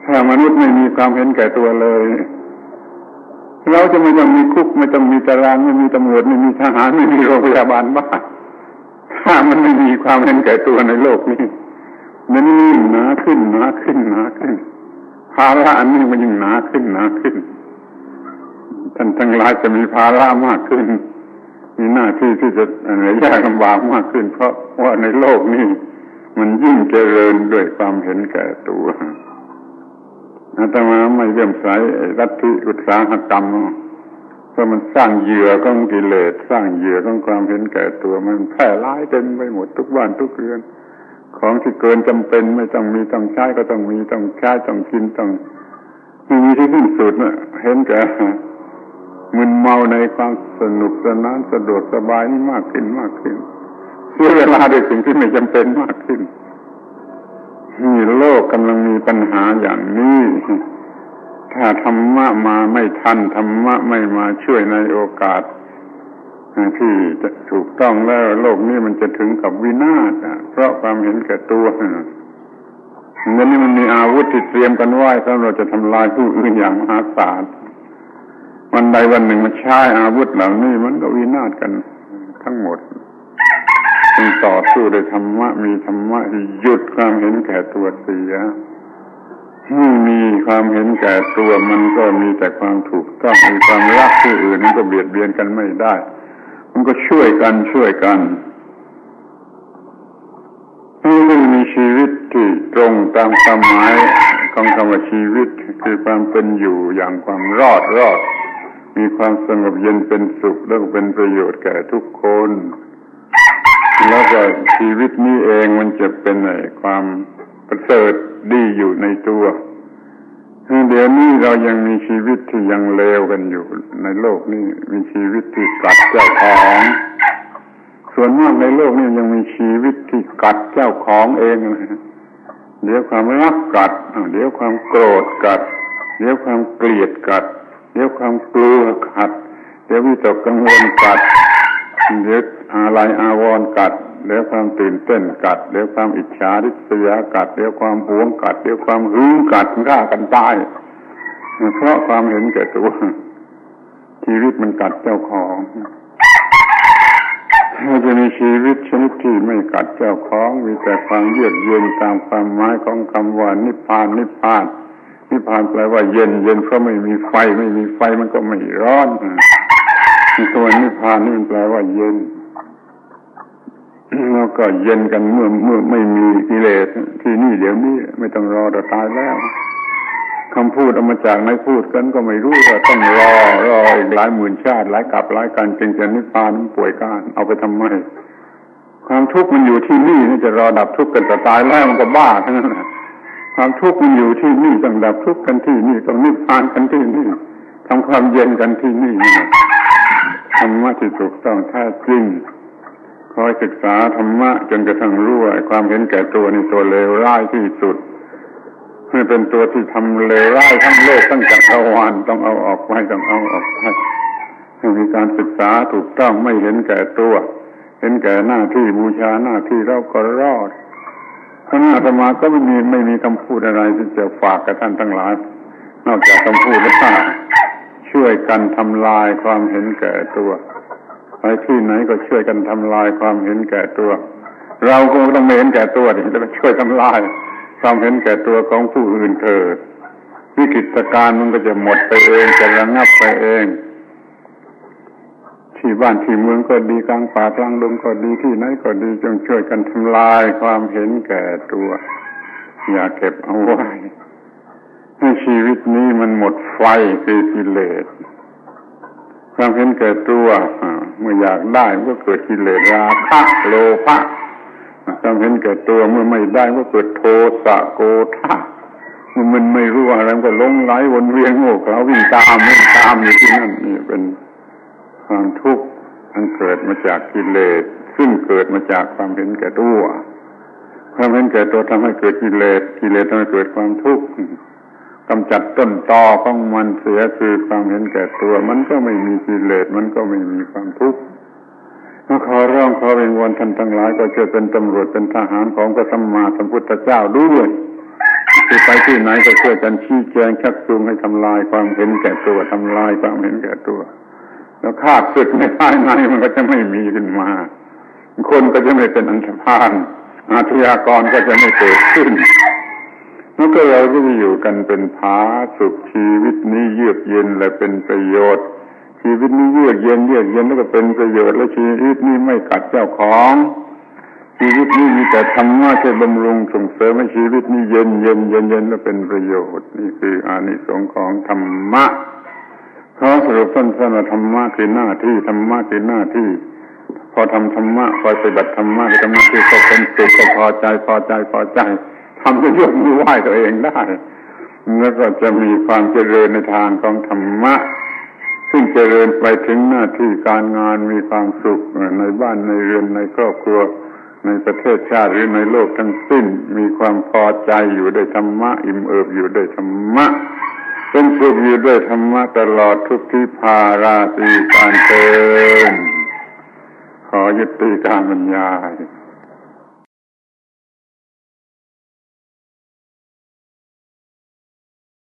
ຖ້າມະນຸດໄມ່ມີຄວາມເຫັນແກ່ຕົວເລີຍ, ເຮົາຈະໄມ່ຕ້ອງມີຄຸກ, ໄມ່ຕ້ອງມີຕາລາງ, ໄມ່ມີຕຳຫຼວດ, ໄມ່ມີທະຫານ, ໄມ່ມີໂຮງພະຍາບານບ້າ, ຖ້າມັນໄມ່ມີຄວາມເຫັນແກ່ຕົວໃນໂລກນີ້, ມັນຍິ່ງໜາຂຶ້ນ, ໜາຂຶ້ນ, ໜາຂຶ້ນ. ເພ ພາລະອັນນີ້ມັນຍິ່ງໜາຂຶ້ນ ໜາຂຶ້ນ ທ່ານທັງຫຼາຍຈະມີພາລະມາກຂຶ້ນ ມີໜ້າທີ່ທີ່ຈະ ອັນ ຍາກລຳບາກມາກຂຶ້ນ ເພາະວ່າໃນໂລກນີ້ມັນຍິ່ງຈະເລີນດ້ວຍຄວາມເຫັນແກ່ຕົວ. ອາດຕະມາໄມ່ເຫຼື້ອມໃສລັດທິອຸດສາຫະກຳ ເພາະມັນສ້າງເຫຍື່ອຂອງກິເລດ ສ້າງເຫຍື່ອຂອງຄວາມເຫັນແກ່ຕົວ ມັນແຜ່ຫຼາຍເຕັມໄປໝົດ ທຸກບ້ານທຸກເຮືອນ. ຂອງທີ່ເກີນຈຳເປັນ ໄມ່ຕ້ອງມີຕ້ອງໃຊ້ ກໍຕ້ອງມີຕ້ອງໃຊ້ ຕ້ອງກິນ ຕ້ອງ ມັນມີທີ່ສິ້ນສຸດນະ ເຫັນແກ່ມຶນເມົາໃນຄວາມສະໜຸກສະໜານ ສະດວກສະບາຍນີ້ມາກຂຶ້ນ ມາກຂຶ້ນ ເສຍເວລາດ້ວຍສິ່ງທີ່ໄມ່ຈຳເປັນມາກຂຶ້ນ. ນີ້ໂລກກຳລັງມີບັນຫາຢ່າງນີ້. ຖ້າທຳມະມາໄມ່ທັນ ທຳມະໄມ່ມາຊ່ວຍໃນໂອກາດທີ່ຈະຖືກຕ້ອງແລ້ວ ໂລກນີ້ມັນຈະເຖິງກັບວິນາດ ເພາະຄວາມເຫັນແກ່ຕົວ. ດຽວນີ້ມັນມີອາວຸດທີ່ຕຽມກັນໄວ້ ສຳລັບຈະທຳລາຍຜູ້ອື່ນຢ່າງມະຫາສານ. ວັນໃດວັນໜຶ່ງມາໃຊ້ອາວຸດເຫຼົ່ານີ້ ມັນກໍວິນາດກັນທັງໝົດ. ຈຶ່ງຕໍ່ສູ້ດ້ວຍທຳມະ, ມີທຳມະທີ່ຢຸດຄວາມເຫັນແກ່ຕົວເສຍ. ເມື່ອມີຄວາມເຫັນແກ່ຕົວ ມັນກໍມີແຕ່ຄວາມຖືກຕ້ອງ, ມີຄວາມຮັກຜູ້ອື່ນ ມັນກໍບຽດບຽນກັນໄມ່ໄດ້, ມັນກໍຊ່ວຍກັນ, ຊ່ວຍກັນ. ເຮົາຈຶ່ງມີຊີວິດທີ່ຕົງຕາມຄວາມໝາຍຂອງຄຳວ່າຊີວິດ, ຄືຄວາມເປັນຢູ່ຢ່າງຄວາມລອດ, ລອດ, ມີຄວາມສະຫງົບເຢັນເປັນສຸກ ແລ້ວກໍເປັນປະໂຫຍດແກ່ທຸກຄົນ. ແລ້ວກໍຊີວິດນີ້ເອງມັນຈະເປັນ ເອີ ຄວາມປະເສີດດີຢູ່ໃນຕົວ. ດຽວນີ້ເຮົາຍັງມີຊີວິດທີ່ຍັງເລວກັນຢູ່ໃນໂລກນີ້, ມີຊີວິດທີ່ກັດເຈົ້າຂອງ. ສ່ວນມາກໃນໂລກນີ້ຍັງມີຊີວິດທີ່ກັດເຈົ້າຂອງເອງ. ດຽວຄວາມຮັກກັດ, ດຽວຄວາມໂກດກັດ, ດຽວຄວາມກຽດກັດ, ດຽວຄວາມກົວກັດ, ດຽວວິຕົກກັງວົນກັດ, ດຽວອາໄລອາວອນກັດ, ດຽວຄວາມຕື່ນເຕັ້ນກັດ, ດຽວຄວາມອິດສາລິດສະຢາກັດ, ດຽວຄວາມຫວງກັດ, ດຽວຄວາມຫຶງກັດ, ຂ້າກັນຕາຍ ເພາະຄວາມເຫັນແກ່ຕົວ. ຊີວິດມັນກັດເຈົ້າຂອງ. ເຮົາຈະມີຊີວິດຊະນິດທີ່ໄມ່ກັດເຈົ້າຂອງ, ມີແຕ່ຄວາມເຢືອກເຢັນຕາມຄວາມໝາຍຂອງຄຳວ່ານິບພານ, ນິບພານ, ນິບພານແປວ່າເຢັນ, ເຢັນເພາະໄມ່ມີໄຟ, ໄມ່ມີໄຟມັນກໍໄມ່ຮ້ອນ. ຄຳວ່ານິບພານນີ້ມັນແປວ່າເຢັນ. ແລ້ວກໍເຢັນກັນເມື່ອ, ເມື່ອໄມ່ມີກິເລດທີ່ນີ້ດຽວນີ້, ໄມ່ຕ້ອງລໍຕໍ່ຕາຍແລ້ວ. ຄຳພູດອອກມາຈາກໃນພູດກັນກໍໄມ່ຮູ້ວ່າຕ້ອງລໍ, ລໍອີກຫຼາຍໝື່ນຊາດ, ຫຼາຍກັບຫຼາຍກັນ ຈຶ່ງຈະນິບພານ. ມັນປ່ວຍການ, ເອົາໄປທຳໄມ? ຄວາມທຸກມັນຢູ່ທີ່ນີ້, ມັນຈະລໍດັບທຸກກັນຕໍ່ຕາຍແລ້ວ, ມັນກໍບ້າທັງນັ້ນ. ຄວາມທຸກມັນຢູ່ທີ່ນີ້, ຕ້ອງດັບທຸກກັນທີ່ນີ້, ຕ້ອງນິບພານກັນທີ່ນີ້, ທຳຄວາມເຢັນກັນທີ່ນີ້. ທຳມະທີ່ຖືກຕ້ອງແທ້ຈິງ. ຂໍໃຫ້ສຶກສາທຳມະຈົນກະທັ້ງຮູ້ວ່າຄວາມເຫັນແກ່ຕົວນີ້ຕົວເລວຮ້າຍທີ່ສຸດ, ໃຫ້ເປັນຕົວທີ່ທຳເລວຮ້າຍທັງໂລກທັງຈັກກະວານ, ຕ້ອງເອົາອອກໄປ, ຕ້ອງເອົາອອກໄປ. ໃຫ້ມີການສຶກສາຖືກຕ້ອງ, ໄມ່ເຫັນແກ່ຕົວ, ເຫັນແກ່ໜ້າທີ່, ບູຊາໜ້າທີ່ ແລ້ວກໍລອດ. ຄະນະອາດຕະມາກໍໄມ່ມີ, ໄມ່ມີຄຳພູດອະໄລທີ່ຈະຝາກກັບທ່ານທັງຫຼາຍ ນອກຈາກຄຳພູດວ່າ ຊ່ວຍກັນທຳລາຍຄວາມເຫັນແກ່ຕົວ. ໄປທີ່ໄຫນກໍຊ່ວຍກັນທຳລາຍຄວາມເຫັນແກ່ຕົວ. ເຮົາກໍຕ້ອງໄດ້ເຫັນແກ່ຕົວ, ແລ້ວກໍຊ່ວຍທຳລາຍຄວາມເຫັນແກ່ຕົວຂອງຜູ້ອື່ນເຖີດ. ວິກິດຕະການມັນກໍຈະໝົດໄປເອງ, ຈະລະງັບໄປເອງ. ທີ່ບ້ານທີ່ເມືອງກໍດີ, ກາງປ່າກາງດົງກໍດີ, ທີ່ໄຫນກໍດີ, ຈົ່ງຊ່ວຍກັນທຳລາຍຄວາມເຫັນແກ່ຕົວ, ຢ່າເກັບເອົາໄວ້. ໃນຊີວິດນີ້ມັນໝົດໄຟຄືກິເລດ. ຄວາມເຫັນແກ່ຕົວ, ເມື່ອຢາກໄດ້ມັນກໍເກີດກິເລດ ລາຄະ ໂລພະ. ຄວາມເຫັນແກ່ຕົວ, ເມື່ອໄມ່ໄດ້ມັນກໍເກີດໂທສະ ໂກທະ. ເມື່ອມັນໄມ່ຮູ້ວ່າອະໄລ ມັນກໍຫຼົງໄຫຼ ວົນວຽນໂງ່ເຂົາ ວິ່ງຕາມ, ວິ່ງຕາມຢູ່ທີ່ນັ້ນ. ນີ້ເປັນຄວາມທຸກ ອັນເກີດມາຈາກກິເລດ, ຊຶ່ງເກີດມາຈາກຄວາມເຫັນແກ່ຕົວ. ຄວາມເຫັນແກ່ຕົວທຳໃຫ້ເກີດກິເລດ, ກິເລດທຳໃຫ້ເກີດຄວາມທຸກ. ກຳຈັດຕົ້ນຕໍຂອງມັນເສຍ ຄືຄວາມເຫັນແກ່ຕົວ, ມັນກໍໄມ່ມີກິເລດ, ມັນກໍໄມ່ມີຄວາມທຸກ. ຂໍຮ້ອງຂໍວິງວອນທ່ານທັງຫຼາຍ ກໍຊ່ວຍເປັນຕຳຫຼວດເປັນທະຫານຂອງພະສຳມາສຳພຸດທະເຈົ້າດ້ວຍ, ທີ່ໄປທີ່ໄຫນກໍຊ່ວຍກັນຊີ້ແຈງຊັກຈູງໃຫ້ທຳລາຍຄວາມເຫັນແກ່ຕົວ, ທຳລາຍຄວາມເຫັນແກ່ຕົວ. ແລ້ວຂ້າສຶກໃນພາຍໃນມັນກໍຈະໄມ່ມີຂຶ້ນມາ, ຄົນກໍຈະໄມ່ເປັນອັນທະພານ, ອາຊະຍາກອນກໍຈະໄມ່ເກີດຂຶ້ນ. แล้วก็เราก็จะอยู่กันเป็นผาสุก ชีวิตนี้เยือกเย็นและเป็นประโยชน์ ชีวิตนี้เยือกเย็น เยือกเย็นแล้วก็เป็นประโยชน์ และชีวิตนี้ไม่ขัดเจ้าของ ชีวิตนี้มีแต่ธรรมะช่วยบำรุงส่งเสริมให้ชีวิตนี้เย็น เย็น เย็น เย็น และเป็นประโยชน์ นี่คืออานิสงส์ของธรรมะ ขอสรุปสั้นๆว่าธรรมะคือหน้าที่ ธรรมะคือหน้าที่ พอทำธรรมะ พอปฏิบัติธรรมะ คือทำหน้าที่ ก็เป็นสุข ก็พอใจ พอใจ พอใจ ทำจนยกมือไหว้ตัวเองได้ แล้วก็จะมีความเจริญในทางของธรรมะ ซึ่งเจริญไปถึงหน้าที่การงาน มีความสุขในบ้านในเรือน ในครอบครัว ในประเทศชาติ หรือในโลกทั้งสิ้น มีความพอใจอยู่ด้วยธรรมะ อิ่มเอิบอยู่ด้วยธรรมะ เป็นสุขอยู่ด้วยธรรมะตลอดทุกทิพาราตรีการเทอญ ขอยุติการบรรยาย